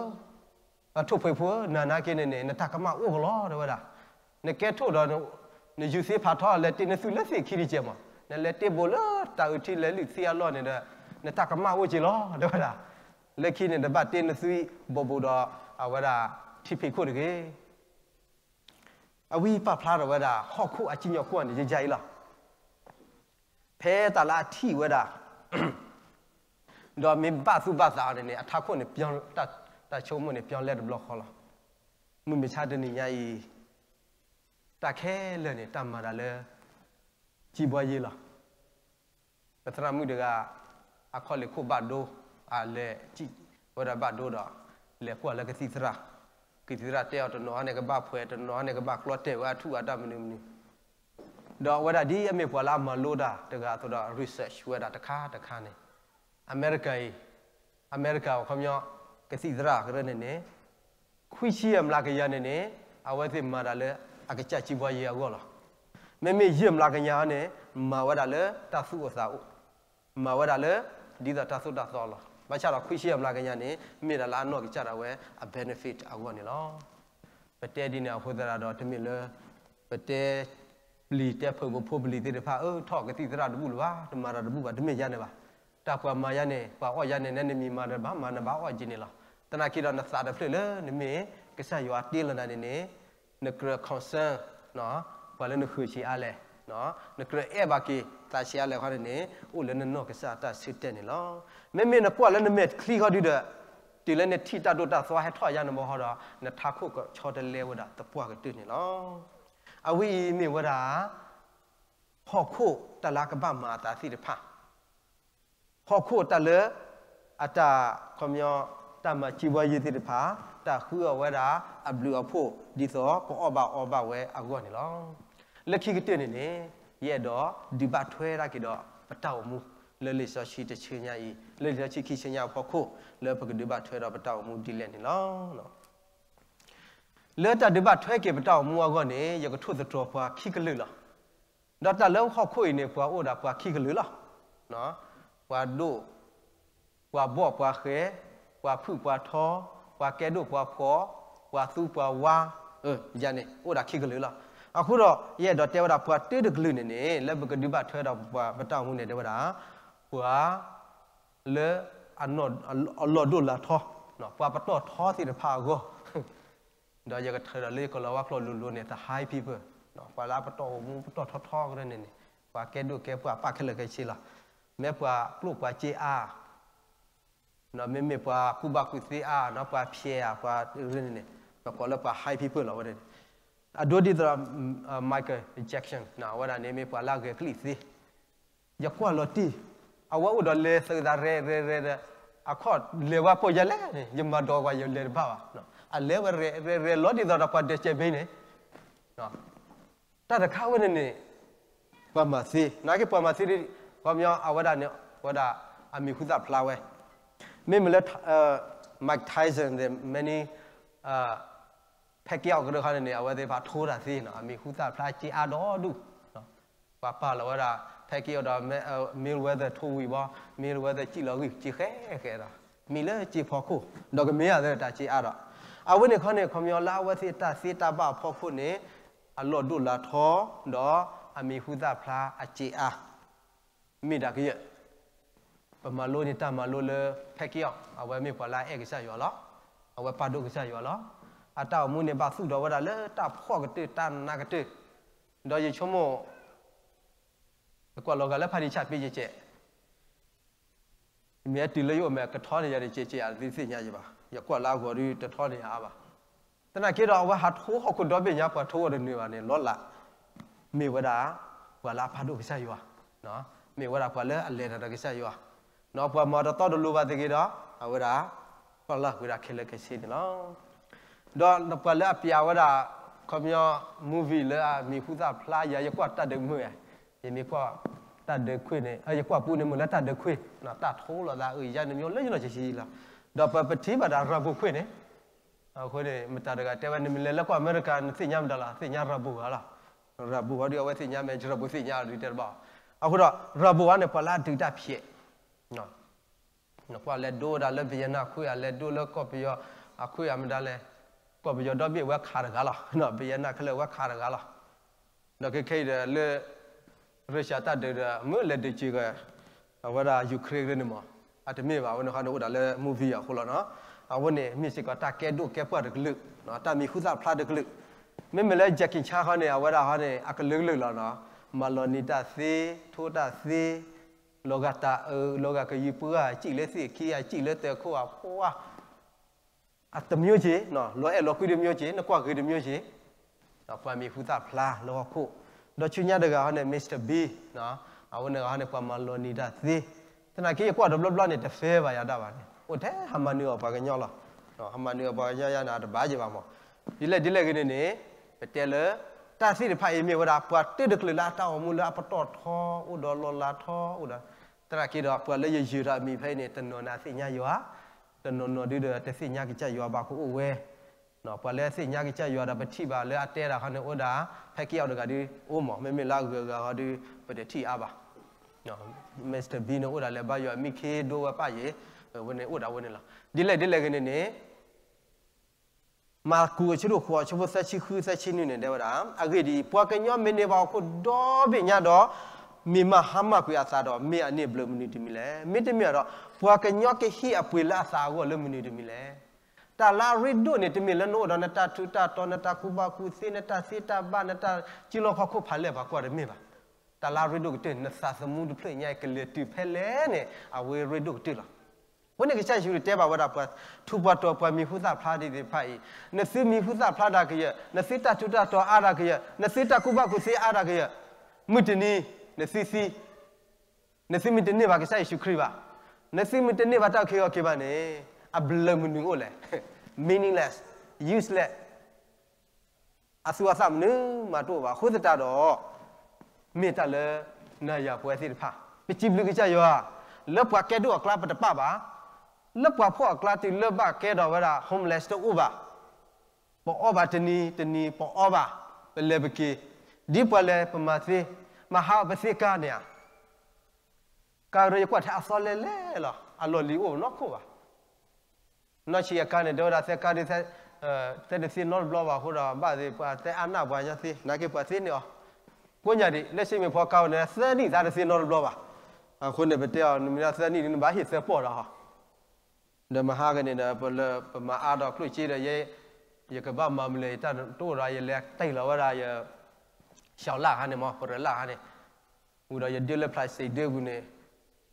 ၢ, ထိၣ်ဖှံဖိဧၢ, နၤနာ်က့န့ၣ်န့ၣ် နတၢ်ကမၣ်အိၣ်ကလီၤ တဲဝဲဒၣ်. နကဲထိၣ်ဒီး နယူၤသ့ဖးထီ လဲၤတ့နသုလၢသ့ၣ်ခံတကဲးမး, နလဲၤတ့ဘိးလၢတၢ်အုးထံလဲၤလုၢ်သံအလီၢ်န့ၣ်ဒီး နတၢ်ကမၣ်အိၣ်က့ၤလီၤ တဲဝဲဒၣ်. လၢခံန့ၣ် နဘၣ်တ့နသုဘိးဘိးဒီး အဝဲဒၣ်ထံဖံးခိၣ်တဂ့ၤ. အဝဲပာ်ဖျါထီၣ်ဝဲဒၣ် ဟီၣ်ခိၣ်အစံၣ်ညီၣ်ကွီၢ်န့ၣ် ယယါအံၤလီၤ. ဖဲတၢ်လၢအထံၣ်ဝဲဒၣ် ဒီးမ့ၢ်ဘၣ်သူၣ်ဘၣ်သးအီၤန့ၣ်န့ၣ် အထးခိၣ်န့ၣ် တၢ်ဆိကမိၣ်န့ၣ် ပျီလဲတဘျီဃီလီၤ. မုၢ်မဆါတနံၤညါအံၤ တၢ်ခဲလၢာ်န့ၣ် တၢ်မၤတၢ်လၢ စံးဘှီယ့လီၤ. ပသရၣ်မုၣ်တဂၤ အခီၣ်လ့ၣ်ခိၣ်ဘၣ်ဒိ, အလဲၤစံၣ်ဝဲဒၣ်ဘၣ်ဒိဒီး လဲၤကွၢ်လၢကသံၣ်သရၣ်, ကသံၣ်သရၣ်တဲအီၤတနီၤန့ၣ်ကဘၣ်ဖှဲး, တနီၤန့ၣ်ကဘၣ်ကျီတဲာ်ဝဲအထူၣ်အတၢ်မနုၤမနုၤ, ဒီးအဝဲဒၣ်ဒ်အမ့ၢ်ပှၤလၢအမၤလိတၢ်တဂၤအသိးဒီး research ဝဲဒၣ်တခါတခါန့ၣ်, အမဲရကၤအံၤ, အမဲရကၤအခီပညီ ကသံၣ်သရၣ်ကရၢန့ၣ်န့ၣ် ခွံဆံယဲၢ်မျးကယၤန့ၣ်န့ၣ် အဝဲသ့ၣ်မၤတၢ်လၢအကစၢ်စံးဘှီယ့အဂီၢ်လီၤ. မ့မ့ၢ်ယဲၢ်မျးကယၤန့ၣ် မၤဝဲဒၣ်လၢတၢ်သူၣ်အိၣ်သးအိၣ်, မၤဝဲဒၣ်လၢ ဒ်သိးတၢ်သိၣ်တၢ်သီလီၤ. ဘၣ်ဆၣ်ဒီးခွံဆံယဲၢ်မျးကယၤန့ၣ် မ့ၢ်ဒၣ်လၢအနီၢ်ကစၢ်ဒၣ်ဝဲအ benefit အဂီၢ်န့ၣ်လီၤ. ပတဲဒ်န့ၣ်အဃိသတးဒီး တမ့ၢ်လၢ ပတဲပျံၤတဲဖုးပဖိပလံၤသ့ၣ်တဖၣ် အၢ ထီၣ်ကသံၣ်သရၣ်တဘူၣ်လၢၤဘၣ်, တမၤတၢ်တဘူၣ်ဘၣ်, တမ့ၢ်ယါန့ၣ်ဘၣ်. တၢ်ပှၤမၤယါန့ၣ် ပှၤအီၣ်ယါန့ၣ် နနမံၤမၤတၢ်ဘၣ်မၤ နဘၣ်အီၣ်က့ၤန့ၣ်လီၤ. သနာ်က့ဒီးနသးတဖျၢၣ်လၢ နမ့ၢ်ကစၢ်ယွၤတ့လီၤနၤန့ၣ်န့ၣ် နကြၢး concern ပှၤလၢနဃၢၤဆံးအါလဲၣ်, နကြၢးအဲၣ်ဘၣ်က့ၤသးဆံးအါလဲၣ်ခီန့ၣ်န့ၣ် အိၣ်လၢနနီၢ်ကစၢ်တၢ်ဆၢတဲာ်န့ၣ်လီၤ. မ့မ့ၢ်နကွၢ်လၢနမဲာ်ချံဃီဒုဒီး တုၤလၢနထံၣ်တၢ်ဒိၣ်တၢ်သီဟဲထီၣ်ယါနဘီဃီဒီး နထးခိၣ်ကဆီတလဲဝဲဒၣ်သပှၢ်ကတၢၢ်န့ၣ်လီၤ. အဝဲအံၤမ့ၢ်ဝဲဒၣ် ဟီၣ်ခိၣ်တၢ်လၢအကဘၣ်မၤအသးသ့ၣ်တဖၣ်, ဟီၣ်ခိၣ်တၢ်လၢ အတၢ် ခီပညီ တၢ်မၤစံးဘှီယ့သ့ၣ်တဖၣ် တၢ်ဃုအီၤဝဲဒၣ်အဘျုးအဖှိၣ် ဒ်သိးပအီၣ်ဘၣ်အီဘၣ်ဝဲအဂီၢ်န့ၣ်လီၤ. လၢခံကတၢၢ်န့ၣ်န့ၣ် ယအဲၣ်ဒိးဒုးဘၣ်ထွဲဒၣ်က့ၤဒီးပတၢ်အိၣ်မူ လၢလံာ်စီဆှံတဆၢညါအံၤ လၢလံာ်စီဆှံခံဆၢညါအဖီခိၣ် လၢပကဒုးဘၣ်ထွဲဒီးပတၢ်အိၣ်မူဒ်လဲၣ်န့ၣ်လီၤ. လၢတၢ်ဒုးဘၣ်ထွဲက့ၤပတၢ်အိၣ်မူအဂီၢ်န့ၣ် ယကထိၣ်သတြီၤပှၤခံကလုာ်လီၤ. ဒီးတၢ်လၢဟီၣ်ခိၣ်အံၤန့ၣ် ပှၤအိၣ်ဒၣ်ပှၤခံကလုာ်လီၤ. ပှၤဒိၣ်, ပှၤဘီၣ်ပှၤဃဲၤ, ပှၤဖုၣ်ပှၤထီ, ပှၤကဲဒိၣ်ပှၤဖှီၣ်, ပှၤသူပှၤဝါ, ယၤန့ၣ် အိၣ်ဒၣ်ခံကလုာ်လီၤ. အဃိဒီး ယအဲၣ်ဒိးတဲဝဲဒၣ်ပှၤတၢတကလုာ်န့ၣ်န့ၣ် လၢပကဒုးဘၣ်ထွဲဒီးပတၢ်အိၣ်မူန့ၣ် တဲဝဲဒၣ် ပှၤ လၢ အလီၢ်ဒိၣ်လၢထီ, ပှၤပတီၢ်ထီသ့ၣ်တဖၣ်အဂီၢ်, ဒီးယကထၢဒီးလၢယကလီၤဝါကျိာ်လိၤလိၤန့ၣ် the high people, ပှၤလၢအပတီၢ်အိၣ်မူပတီၢ်ထီထီကရၢန့ၣ်န့ၣ် ပှၤကဲဒိၣ်ကဲပှၤပာ်ခဲလၢာ်ခဲဆ့လီၤ. မ့ၢ်ပှၤကျိၣ်ပှၤစ့အါ မ့မ့ၢ်ပှၤကူၣ်ဘၣ်ကူၣ်သ့အါ ပှၤဖျဲးအါ ပှၤရၢန့ၣ်န့ၣ် ပကိးလၢပှၤ high people လီၤဝဲန့ၣ်. အဒိဒ်သိးဒီး Michael Jackson အဝဲဒၣ်န့ၣ်မ့ၢ်ပှၤလၢအဂဲၤကလံၣ်သ့ ယကွၢ်လီၤတံၢ်, အဝဲအိၣ်ဒီးလဲၤသုးသးရဲၣ်ရဲၣ်ရဲၣ်ဒီး အခီၣ်လဲၤဝဲပိာ်ယၤလဲၣ်န့ၣ် ယမၤဒိးကွၢ်ယလဲၤတဘၣ်ဘၣ်. အလဲၤဝဲရဲၣ်ရဲၣ်ရဲၣ်လီၤဒ်သိးဒီးပှၤဒဲးစဲးဘ့န့ၣ် တၢ်တခါဝဲန့ၣ်န့ၣ် ပှၤမၤသ့, နာ်က့ပှၤမၤသ့ဒ် ခီပညီအဝဲဒၣ်န့ၣ် အဝဲဒၣ်အမံၤဟူသၣ်ဖျါဝဲ, မ့မ့ၢ်လၢ Mike Tyson ဒီး Manny Pacquiao ကရၢခါန့ၣ်န့ၣ် အဝဲသ့ၣ်တဖၣ်ထိတၢ်သ့နီၤ အမံၤဟူသၣ်ဖျါစ့အါဒီဒူၣ်, ပှၤပာ်လီၤဝဲဒၣ် Pacquiao ဒီး Mayweather ထိဝံၤဘီ Mayweather စံၣ်လီၤဂံၢ်စ့ဃဲဃဲဒီး မံၤလၢစ့ဖီခိၣ် ဒီးကမ့ၢ်အသးတၢ်စ့အါဒီး အဝဲန့ၣ်ခီန့ၣ် ခီပညီလၢအဝဲသ့ၣ်တၢ်သ့တၢ်ဘၣ်အဖီခိၣ်န့ၣ် အလီၢ်ဒိၣ်လၢထီ ဒီးအမံၤဟူသၣ်ဖျါအစ့အါ မ့ၢ်ဒၣ်ကယဲၢ် ပမၤလိန့ၢ်တၢ်မၤလိလၢ Pacquiao အဝဲမ့ၢ်ပှၤလၢအအဲၣ်ကစၢ်ယွၤလီၤ. အဝဲပာ်ဒိၣ်ကစၢ်ယွၤလီၤ. အတၢ်အိၣ်မူန့ၣ်ဘၣ်သူၣ်ထီၣ်ဝဲဒၣ်လၢတၢ်ဖှီၣ်ကတၢၢ်တၢ်နးကတၢၢ်, ဒီးယဆိကမိၣ် ယကွၢ်လီၤဂာ်လၢဖးဒံးဆၣ်ပ့ယကဲး မ့ၢ်အတုၤလၢယအိၣ်မဲာ်ကထီန့ၢ်ယၤတကဲးကဲး ယတသ့ၣ်ညါယဘၣ်. ယကွၢ်လၢအဂီၤဒုတထီန့ၢ်ယၤအါဘၣ်. သနာ်က့ဒီးအဝဲဟးထိဟီၣ်ခိၣ်ဒီဘ့ၣ်ညါ ပှၤထိအီၤတနၢၤဘၣ်န့ၣ် လီၤလး မ့ၢ်ဝဲဒၣ် ပှၤလၢအပာ်ဒိၣ်ကစၢ်ယွၤ မ့ၢ်ဝဲဒၣ်ပှၤလၢအလဲၤတၢ်ဒီးကစၢ်ယွၤ, ဒီးပှၤမၤတတီတလိၤဘၣ်သ့ၣ်ဂ့ၤဒီး အဝဲဒၣ် ပလၢ်ဝဲဒၣ်ခဲလၢာ်ခဲဆ့န့ၣ်လီၤ. ဒီးပှၤလၢအပျးဝဲဒၣ် ခီပညီ movie လၢအမံၤဟူသၣ်ဖျါယၤ ယကွၢ်တၢ်ဒုးမုာ်ဧါ, ယမ့ၢ်ကွၢ်တၢ်ဒုးခွ့ၣ်န့ၣ် ယကွၢ်ပူန့ၣ်မုာ်လၢတၢ်ဒုးခွ့ၣ် တၢ်ထိလိာ်သးအုးယါန့ၣ် မ့ၢ်လၢယနီၢ်ဆံးဆံးလီၤ. ဒီးပပထံၣ်ဘၣ်ဒၣ် Rambo ခွ့ၣ်န့ၣ် အဃိန့ၣ် မတၤတဂၤတဲဝဲ နမ့ၢ်လဲၤလၢကီၢ်အမဲရကၤ နသ့ၣ်ညါမတၤလီၤ, သ့ၣ်ညါ Rambo ဂၤလီၤ. Rambo ဟီဒုး အဝဲသ့ၣ်ညါမ့ၢ် Rambo သ့ၣ်ညါအီၤဒုးတဲတဘၣ်. အဃိဒီး Rambo ဂၤန့ၣ် ပှၤလၢအဒုးတၢ်ဖျဲး နကွၢ်လဲၤဒိဝဲဒၣ်လၢ Vietnam ခွ့ၣ်ဧါ, လဲၤဒိလၢကီၢ်ပယီၤအခွ့ၣ်ဧါ မတၤလဲၣ်, ကီၢ်ပယီၤဒီဘ့ၣ်ဝဲခးတဂၤလီၤ, Vietnam ခဲလၢာ်ဝဲခးတဂၤလီၤ. ဒီးခဲခဲအံၤဒီးလၢ Russia တၢ်ဒုးဒီး မ့ၢ်လဲၤဒုးစ့ၢ်ကီး အဝဲဒၣ် Ukraine န့ၣ်မး, အတမ့ၢ်ဘၣ် အဝဲန့ၣ်ခီန့ၣ်အိၣ်ဒၣ်လၢ movie အဃိလီၤနီၤ. အဝဲန့ၣ်မ့ၢ်စ့ၢ်ကီးတၢ်ကဲဒိၣ်ကဲပှၢ်တကလုာ်, တၢ်မံၤဟူသၣ်ဖျါတကလုာ်. မ့မ့ၢ်လၢ Jackie Chan ခီန့ၣ် အဝဲဒၣ်ခီန့ၣ် အကလုာ်ကလုာ်လီၤနီၤ, မၤလီၤနံၤတၢ်သ့, ထိတၢ်သ့, လီၤဂာ်တၢ်အုး, လီၤဂာ်ကယုၢ်ပှၢ်, စံၣ်လၢသ့ၣ်ခံ, စံၣ်လၢတၢ်ခိၣ်, အပှၢ် အတမျိုးစ့ၢ်, လီၤအဲၣ်လီၤကွံတမျိုးစ့ၢ်, နကွၢ်ဂ့ၤတမျိုးစ့ၢ်, ပှၤမံၤဟူသၣ်ဖျါလၢဟီၣ်ခိၣ်. ဒီးဆူညါတဂၤဟီန့ၣ် Mister Bean, အဝဲန့ၣ်ဂၤဟီန့ၣ် ပှၤမၤလီၤနံၤတၢ်သ့, သနာ်က့ယကွၢ်တဘျီဘျီန့ၣ် တ fair ဘၣ်ယၤဒၣ်ဘၣ်န့ၣ်, အိၣ်ထဲဟးမၤနၢၤအီၤပှၤကညီလီၤ. ဟးမၤနၢၤအီၤပှၤကညီယါန့ၣ် အတဘၣ်ယဲၢ်ဘၣ်မး. ဒ်လဲၣ်ဒ်လဲၣ်ဂ့ၤန့ၣ်န့ၣ် ပတဲလၢ တၢ်သ့ၣ်တဖၣ်အံၤမ့ၢ်ဝဲဒၣ် ပှၤတၢတကလုာ်လၢအတၢ်အိၣ်မူလၢအပတီၢ်ထီ အိၣ်ဒီးလီၤလးထီ အိၣ်ဒီး သနာ်က့ဒီး ပှၤလၢယယုၢ်ထီၣ်အမံၤဖဲအံၤန့ၣ် တနီၤန့ၣ်သ့ၣ်ညါယွၤ, တနီၤနီၤဒုဒီးတသ့ၣ်ညါကစၢ်ယွၤဘၣ်ကအိၣ်ဝဲ. ပှၤလၢသ့ၣ်ညါကစၢ်ယွၤဒီးပထံၣ်ဘၣ်လၢအတဲတၢ်ခီန့ၣ်အိၣ်ဒၣ် ဖဲက့ၤအီၤတဂၤဒုအိၣ်မး, မ့မ့ၢ်လၢအဂုၤအဂၤဟီဒု ပတထံၣ်အါဘၣ်. Mister Bean န့ၣ်အိၣ်ဒၣ်လၢဘါယွၤအမံၤခ့ဒိဝဲပၣ်ယဲၢ်, ဝဲန့ၣ်အိၣ်ဒၣ်ဝဲန့ၣ်လီၤ. ဒ်လဲၣ်ဒ်လဲၣ်ဂ့ၤန့ၣ်န့ၣ် မၢ်ကူးအဆၢဒိၣ်ဃိး အဆၢဖိသၢဆံဃုသၢဆံနွံန့ၣ် တဲဝဲဒၣ်, အဂ့ၢ်ဒ်အံၤ, ပှၤကညီမ့ၢ်န့ၢ်ဘၣ်ဟီၣ်ခိၣ်ဒီဘ့ၣ်ညါဒီး မ့ၢ်မၤဟါမၢ်ကွံာ်အသးဒီး မ့ၢ်အန့ၢ်ဘျၢမနုၤတမံၤလဲၣ်. မ့တမ့ၢ်ဒီး ပှၤကညီကဟ့ၣ်အပှ့ၤလၢအသးအဂီၢ်လၢမနုၤတမံၤလဲၣ်. တၢ်လၢအရ့ဒိၣ်န့ၣ် တမ့ၢ်လၢနအိၣ်ဒီးနတၢ်ထူးတၢ်တီၤ နတၢ်ကူၣ်ဘၣ်ကူၣ်သ့ နတၢ်သ့တၢ်ဘၣ် နတၢ်စုလီၢ်ခီၣ်ခိၣ်ဖးလဲၢ် ပှၤကွၢ်တမ့ၢ်ဘၣ်. တၢ်လၢအရ့ဒိၣ်ကတၢၢ် နသးသမူတဖျၢၣ်ညါအံၤ ကလဲၤတုၤဖဲလဲၣ်န့ၣ် အဝဲရ့ဒိၣ်ကတၢၢ်လီၤ. အဃိန့ၣ်ကစၢ်ယ့ၣ်ၡူးတဲဘၣ်ဝဲဒၣ် ပှၤထူးပှၤတီၤ ပှၤမံၤဟူသၣ်ဖျါသ့ၣ်တဖၣ်အံၤ, နသုမံၤဟူသၣ်ဖျါတၢ်ကယၢၢ်, နသုတၢ်ထူးတၢ်တီၤအါတၢ်ကယၢၢ်, နသုတၢ်ကူၣ်ဘၣ်ကူၣ်သ့အါတၢ်ကယၢၢ်, မုၢ်တနံၤ နသုသံ, နသုမ့ၢ်တန့ၢ်ဘၣ်ကစၢ်ယ့ၣ်ၡူးခရံာ်ဘၣ်, နသုမ့ၢ်တန့ၢ်ဘၣ်တၢ်အုၣ်က့ၤခီၣ်က့ၤဘၣ်န့ၣ် အဘျၢမနုၤအိၣ်လဲၣ်. Meaningless, useless. အသူအသၣ်မနုၤမးတအိၣ်ဘၣ်. အဃိသတးဒီး မ့ၢ်တၢ်လၢနၤယၤပဝဲသ့ၣ်တဖၣ် ပစံးဘျုးကစၢ်ယွၤ, လၢပှၤကဲဒိၣ်အကျါပတပၣ်ဘၣ်, လၢပှၤဖှီၣ်အကျါတုၤလၢဘၣ်ကဲထီၣ်ဝဲဒၣ် homeless တအိၣ်ဘၣ်. ပအီဘၣ်တနံၤတနံၤ ပအီဘၣ်, ပလဲၤပက့ၤ, ဒ်ပှၤလဲၤပမၤသ့, မဟါပသ့ကါန့ၣ်ဧါ, ကါရၢယကွၢ်ထဲအသီလဲၢ်လဲၢ်လီၤ, အလီၢ်လံၤအိၣ်နီတခိၣ်ဘၣ်. နီၢ်ဆံးအကါန့ၣ် တဲဝဲဒၣ်သဲကါဒ် သဲတသ့နီတဘျီဘၣ်အဃိဒီး ဘၣ်သ့ၣ်ပှၤသဲအါနၢ်ပှၤညါသ့ နာ်က့ပှၤသ့န့ၢ်အီၤ, ကိးညါဒံး လၢစ့မ့ၢ်ဖီကါအိၣ်န့ၣ် သၢနံၣ်သးတသ့နီတဘျီဘၣ်. အဃိန့ၣ် ပတဲအီၤ နမ့ၢ်ဒၣ်သၢနံၣ်ဒ် နဘၣ်ဟ့ၣ်သၢပီၢ်ဒီးဟီ ဒီးမဟါကန့ၣ်ဒီး ပလၢပမၤအါဒီးကျိၣ်စ့ဒီး ယဲ ယကဘၣ်မၤမနုၤလဲၣ် ယတၢ်တအိၣ်ဒီး ယလဲၤတ့ၢ်လီၤဝဲဒၣ်ယ ရှောက်လခါန့ၣ်မး ပရၢၢ်လခါန့ၣ်, ဝံၤဒီးယဒၢလၢ plastic ဒၢပူၤန့ၣ်,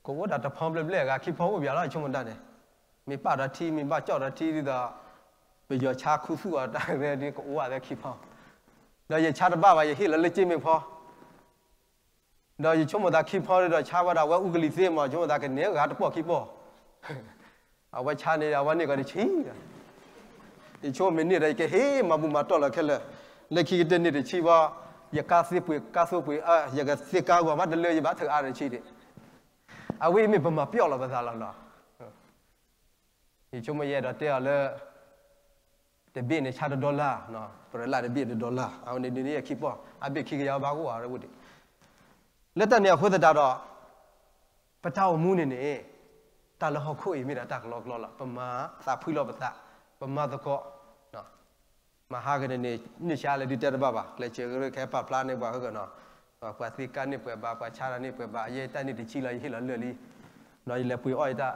ကအိၣ်ဒၣ်တဖီဘျဲၣ်ဘျဲၣ်အဂၤခံဖီအိၣ်ပၠးလီၤ ယဆိကမိၣ်တၢ်န့ၣ်, မ့ၢ်ပာ်ဒီးထံ မ့ၢ်ဘၣ်ကၠီၣ်ဒီးထံဒ်သိး ပယီၤဆါခူသူၣ်အီၤတၢ်ရဲဒ် ကအိၣ်ဝဲသဲခံဖီ, ဒီးယဆါတဘၣ်ဘၣ် ယဟ့ၣ်လီၤလၢစ့မ့ၢ်ဖီ ဒီးယဆိကမိၣ်သးခံဖီဒီး ဆါဝဲဒၣ်ဝဲအူကလံၤသ့မး ယဆိကမိၣ်သးကန့ၢ်ဂၤတပီၢ်ခံပီၢ်, အဝဲဆါန့ၣ်ဒီး အဝဲန့ၢ်ကီးတဆံ, ယဆိကမိၣ်မ့ၢ်န့ၢ်ဒီး ယကဟ့ၣ်မၤဘူၣ်မၤတီၢ်လီၤခဲလၢာ်, လၢခံကတၢၢ်န့ၢ်တဆံဘၣ်, ယကါသ့ပှ့ၤ ကါသိပှ့ၤ ယကသ့ကါဂီၤမးတလၢ ယဘၣ်ထုးအါတဆံဒံး, အဝဲအံၤမ့ၢ်ပမၤပျီၣ်လီၤပသးလီၤနီၤ. ယဆိကမိၣ်ယအဲၣ်ဒိးတဲအီၤလၢ တဘ့ၣ်န့ၣ်ဆါတဒီလၢ်, ပရၢၢ်လၢ်တဘ့ၣ်တဒီလၢ်, အဝဲန့ၣ်ဒ်န့ၣ်ခံပီၢ်, အဘ့ၣ်ခံကယၤဘၣ်ကအိၣ်အါဝဲဒံး, လၢတၢ်န့ၣ်အဃိသတးဒီး ပတၢ်အိၣ်မူန့ၣ်န့ၣ် တၢ်လၢဟီၣ်ခိၣ်အံၤမ့ၢ်ဒၣ်တၢ်ကလီကလီလီၤ, ပမၤသးဖှံလီၤပသး, ပမၤသကိး မဟါကန့ၣ်န့ၣ် နုၢ်ဆါလၢဒုးတဲတဘၣ်ဘၣ်, ကျဲးစၢးကရၢခဲပာ်ဖျါန့ၢ်ပှၤဃၢဃၢနီၤ, ပှၤသ့ကါန့ၢ်ပှဲၤဘၣ်, ပှၤဆါတၢ်န့ၢ်ပှဲၤဘၣ်, ယဲတၢ်န့ၢ်တဆံလီၤ ယဟ့ၣ်လီၤလၢာ်လံ, ဒီးယလဲၤပှ့ၤအီၣ်ယတၢ်,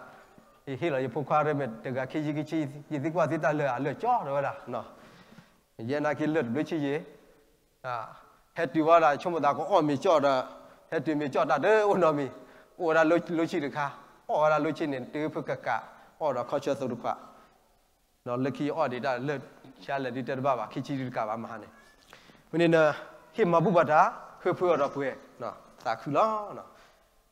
ယဟ့ၣ်လီၤယဖိခွါရၢမ့ၢ်တဂၤခံဆံခံဆံ, ယသံကွၢ်သံတၢ်လၢာ်အလၢာ်ကၠီဒီးဝဲဒၣ်, ယဲနာ်က့လၢာ်တဘျုးဆံယဲၢ် ဟဲတုၤဝဲဒၣ် ဆိကမိၣ်သးကအီၣ်မ့ၤကၠီဒီး, ဟဲတုၤမ့ၤကၠီတၢ်တအိၣ်နီတမံၤ, အိၣ်ဝဲဒၣ်လိဆံတခါ, အီၣ်ဝဲဒၣ်လိဆံန့ၣ် တုၤဖုကကး, အီၣ်ဒီးခီဆၢသိတခွး, ဒီးလၢခံအီၣ်ဒံးတၢ်လၢာ်ဆါလဲၣ်ဒုးတဲတဘၣ်ဘၣ်, ခံဆံဒုးတကးဘၣ်မဟါန့ၣ်, ဝဲန့ၣ် ဟ့ၣ်မၤဘူၣ်ဘၣ်တၢ်, ဟၢဖၢအီၤဒီးပှဲၤ, သးခုလီၤ.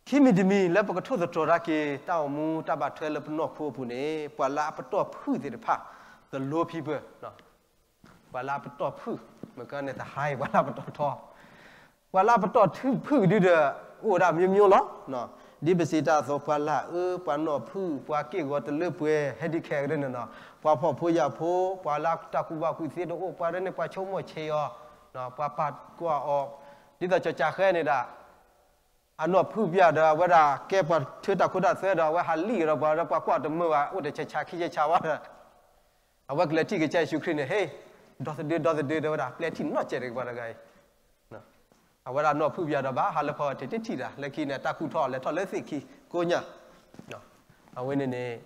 ခံမံၤတမံၤလၢပကထိၣ်သတြီၤတၢ်က့ၤ တၢ်အိၣ်မူတၢ်ဘၣ်ထွဲလၢပနီၢ်ခိအပူၤန့ၣ် ပှၤလၢအပတီၢ်ဖုၣ်သ့ၣ်တဖၣ် သလိ people, ပှၤလၢအပတီၢ်ဖုၣ်, မ့ၢ်ကန့ၣ်သဟါအံၤ ပှၤလၢအပတီၢ်ထီ, ပှၤလၢအပတီၢ်ဖုၣ်ဒုဒီး အိၣ်ဝဲဒၣ် မျိုးမျိုး လီၤ. ဒ်ပစံးတၢ်အသိး ပှၤလၢအအၢ ပှၤနီၢ်ဖုၣ် ပှၤက့ၢ်ဂီၤတလၢပှဲၤ ဟဲဒ်ခဲကရၢန့ၣ်နီၤ, ပှၤဖှီၣ်ဖိယာ်ဖိ, ပှၤလၢတၢ်ကူၣ်ဘၣ်ကူၣ်သ့တအိၣ်, ပှၤဒ်န့ၣ် ပှၤဆိကမိၣ်ဆံးအီၤ, ပှၤပာ်ကွၢ်အီၤ, ဒ်သိးကၠီကၠါဃဲန့ၣ်ဒၣ် အနီၢ်ဖုၣ်ပျၢ်ဒီး အဝဲဒၣ်ကဲပှၤထၢတၢ်ခိတၢ်သွဲဒီး အဝဲဟးလံၣ်ဒီးပှၤဒီး ပှၤကွၢ်တမုာ်ဘၣ် အိၣ်တဆဲးဆါခံဆဲးဆါဝဲဒီး အဝဲကလဲၤထံၣ်ကစၢ်ယ့ၣ်ၡူးခရံာ်န့ၣ် ဟ့ၣ်, ဒီသဒၢ ဒီသဒၢ တဲဝဲဒၣ် ပျဲထံၣ်နီၢ်ကဲးတကပၤတဂၤအံၤ, အဝဲဒၣ်နီၢ်ဖုၣ်ပျၢ်ဒီးဘၣ် ဟးလၢဖီတ့ၢ်တထံၣ်တၢ် လၢခံန့ၣ် တၢ်ကူၣ်ထီၣ်လဲၤထီၣ်လၢသ့ၣ်ခံကိးညါ, အဝဲန့ၣ်န့ၣ်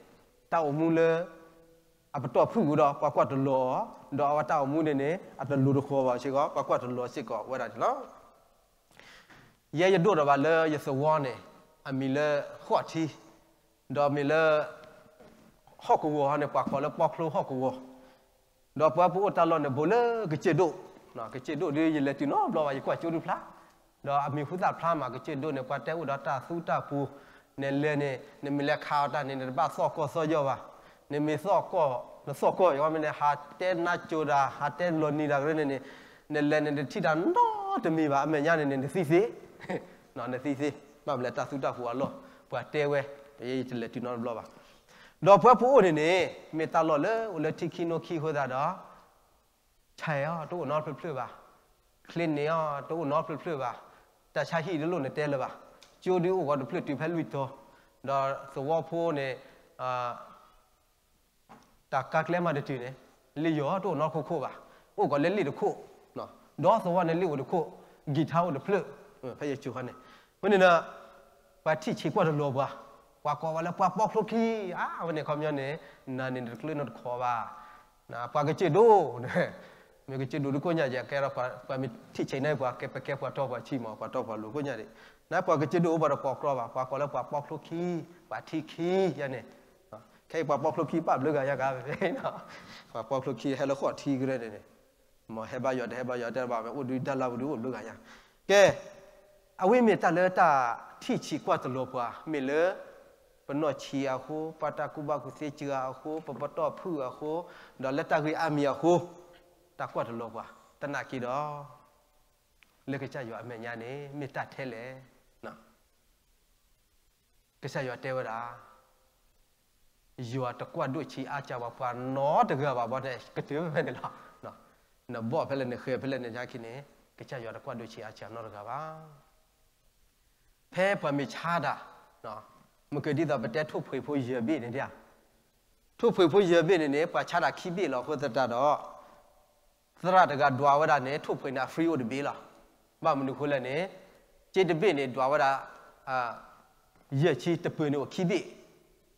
တၢ်အိၣ်မူလၢ အပတီၢ်ဖုၣ်ဃုာ်ဒီး ပှၤကွၢ်တလီၤအီၤ, ဒီးအဝဲတၢ်အိၣ်မူန့ၣ်န့ၣ် အတလိၤတဃီၤဘၣ်စ့ၢ်ကီး ပှၤကွၢ်တလီၤစ့ၢ်ကီးဝဲဒၣ်န့ၣ်လီၤ. ယဲယဒိၣ်ထီၣ်ဘၣ်လၢယသဝီန့ၣ် အမံၤလၢဃီၣ်ထံ, ဒီးမ့ၢ်လၢ ဟီၣ်ကဝီၤန့ၣ် ပှၤကိးလၢပီချိဟီၣ်ကဝီၤ, ဒီးပဝဲပအိၣ်တၢ်လီၢ်န့ၣ် ဘူးလၢကစၢၢ်ဒိၣ်, ကစၢၢ်ဒိၣ်ဒီး ယလဲၤတုၤနီတဘျီဘၣ် ယကွၢ်ကၠိဒုဖျါ, ဒီးအမံၤဟူသၣ်ဖျါမး ကစၢၢ်ဒိၣ်န့ၣ် ပှၤတဲအိၣ်ဒီးတၢ်သူတၢ်ပူၤ, နလဲၤန့ၣ် နမ့ၢ်လဲၤခးအီၤတၢ်န့ၣ် နတဘၣ်သီၣ်ကီၢ်သီၣ်ယီၢ်ဘၣ်, နမ့ၢ်သီၣ်ကီၢ် နသီၣ်ကီၢ်ယီၢ်မ့ၢ်န့ၣ် ဟးတဲနါစိၤတၢ် ဟးတဲလီၤနံၤတၢ်ကရၢန့ၣ်န့ၣ်, နလဲၤန့ၣ် နထံၣ်တၢ်နီတမံၤဘၣ် အမဲာ်ညါန့ၣ်န့ၣ် နသံသ့, နသံသ့, ဘၣ်မနုၤလဲၣ် တၢ်သူတၢ်ပူၤအလီၢ်, ပှၤတဲဝဲ, ယတလဲၤတုၤနီတဘျီဘၣ်, ဒီးပဝဲပအိၣ်န့ၣ်န့ၣ် မ့ၢ်တၢ်လီၢ်လၢအိၣ်လၢထံခံနိခံအဃိသတးဒီး ဆဲးအီၤ တအိၣ်နီတဖျၢၣ်ဖျၢၣ်ဘၣ်, ချ့န့ၢ်အီၤ တအိၣ်နီတဖျၢၣ်ဖျၢၣ်ဘၣ်, တၢ်ဆါဟံၣ်တလိၣ်နတဲလၢၤဘၣ်, ကၠိဒုအိၣ်ဂီၤတဖျၢၣ်တုၤဖဲလွံၢ်တီၤ, ဒီးသဝီဖိန့ၣ် တၢ်ကါကျဲမးတတုၤန့ၣ်, လ့ၣ်ယီၤတအိၣ်နီတခိၣ်ခိၣ်ဘၣ်, အိၣ်ကီးလၢလ့ၣ်တခိၣ်, ဒီးသဝီန့ၣ်လ့ၣ်အိၣ်တခိၣ်, ကံၤထါအိၣ်တဖျၢၣ်, ဖဲယကၠိၤခီန့ၣ်, ဝဲန့ၣ်ဒီး ပှၤထံၣ်ဆံးကွၢ်တလီၤပှၤ, ပှၤကိးဝဲလၢပှၤပီချိခံ, အါ အဝဲန့ၣ်ခီပညီန့ၣ်, နၤန့ၣ်နတကျၢၤနီတခီဘၣ်, ပှၤကစၢၢ်ဒိၣ်, မ့ၢ်ကစၢၢ်ဒိၣ်ဒုကိးညါယဲ ကဲဒီးပှၤမ့ၢ်ထံၣ်ဆံးန့ၣ် ပှၤကဲပကဲပှၤတီပှၤဆံးမး ပှၤတီပှၤလိၤကိးညါဒံး, နပှၤကစၢၢ်ဒိၣ်အိၣ်ပှၤတကိးကြီဘၣ်, ပှၤကိးလၢပှၤပီချိခံ, ပှၤထံခံယါန့ၣ်, ခဲအံၤပှၤပီချိခံပာ်ဘျုးဂၤယါဂၤဖဲဖဲ, ပှၤပီချိခံဟဲလၢဃီၣ်ထံကရၢန့ၣ်န့ၣ်, မ့ၢ်ဟဲဘါယွၤတဟဲဘါယွၤတဲဘၣ် မ့ၢ်အိၣ်ဒုးတၢ်လၢပဒုးအိၣ်ဘျုးဂၤယါ, ကဲ, အဝဲမ့ၢ်တၢ်လၢတၢ်ထံၣ်ဆံးကွၢ်တလီၤပှၤ မ့ၢ်လၢ ပနီၢ်ဆံးအဃိ, ပှၤတၢ်ကူၣ်ဘၣ်ကူၣ်သ့စှၤအဃိ, ပပတီၢ်ဖုၣ်အဃိ, ဒီးလၢတၢ်ဂ့ၢ်အါမံၤအဃိ, တၢ်ကွၢ်တလီၤပှၤ, သနာ်က့ဒီး, လၢကစၢ်ယွၤအမဲာ်ညါန့ၣ် မ့ၢ်တၢ်ထဲလဲၣ် ကစၢ်ယွၤတဲဝဲဒၣ်, ယွၤတကွၢ်ဒိၣ်ဆံးအါစှၤပှၤနီတဂၤဘၣ်ဘီန့ၣ် ကတၢၢ်ဖဲန့ၣ်လီၤ. နဘီၣ်ဖဲလဲၣ် နဃဲၤဖဲလဲၣ် နဆါခံန့ၣ်, ကစၢ်ယွၤတကွၢ်ဒိၣ်ဆံးအါစှၤနီတဂၤဘၣ်. ဖဲပှၤမ့ၢ်ဆါတၢ်, မ့ၢ်ကဒ်သိးပတဲထိၣ်ဖှံးဖိယဲၢ်ဘ့ၣ်န့ၣ်ဒၣ်, ထိၣ်ဖှံးဖိယဲၢ်ဘ့ၣ်န့ၣ်န့ၣ် ပှၤဆါတၢ်ခံဘ့ၣ်လီၤအဃိသတးဒီး သရၣ်တဂၤဒွးဝဲဒၣ်န့ၣ် ထိၣ်ဖှံးန့ၣ် အ free အိၣ်တဘ့ၣ်လီၤ. ဘၣ်မနုၤအဃိလဲၣ်န့ၣ်, စ့တဘ့ၣ်န့ၣ် ဒွးဝဲဒၣ် ယဲၢ်ဆံ, တပၢၤန့ၣ်အိၣ်ခံဘ့ၣ်,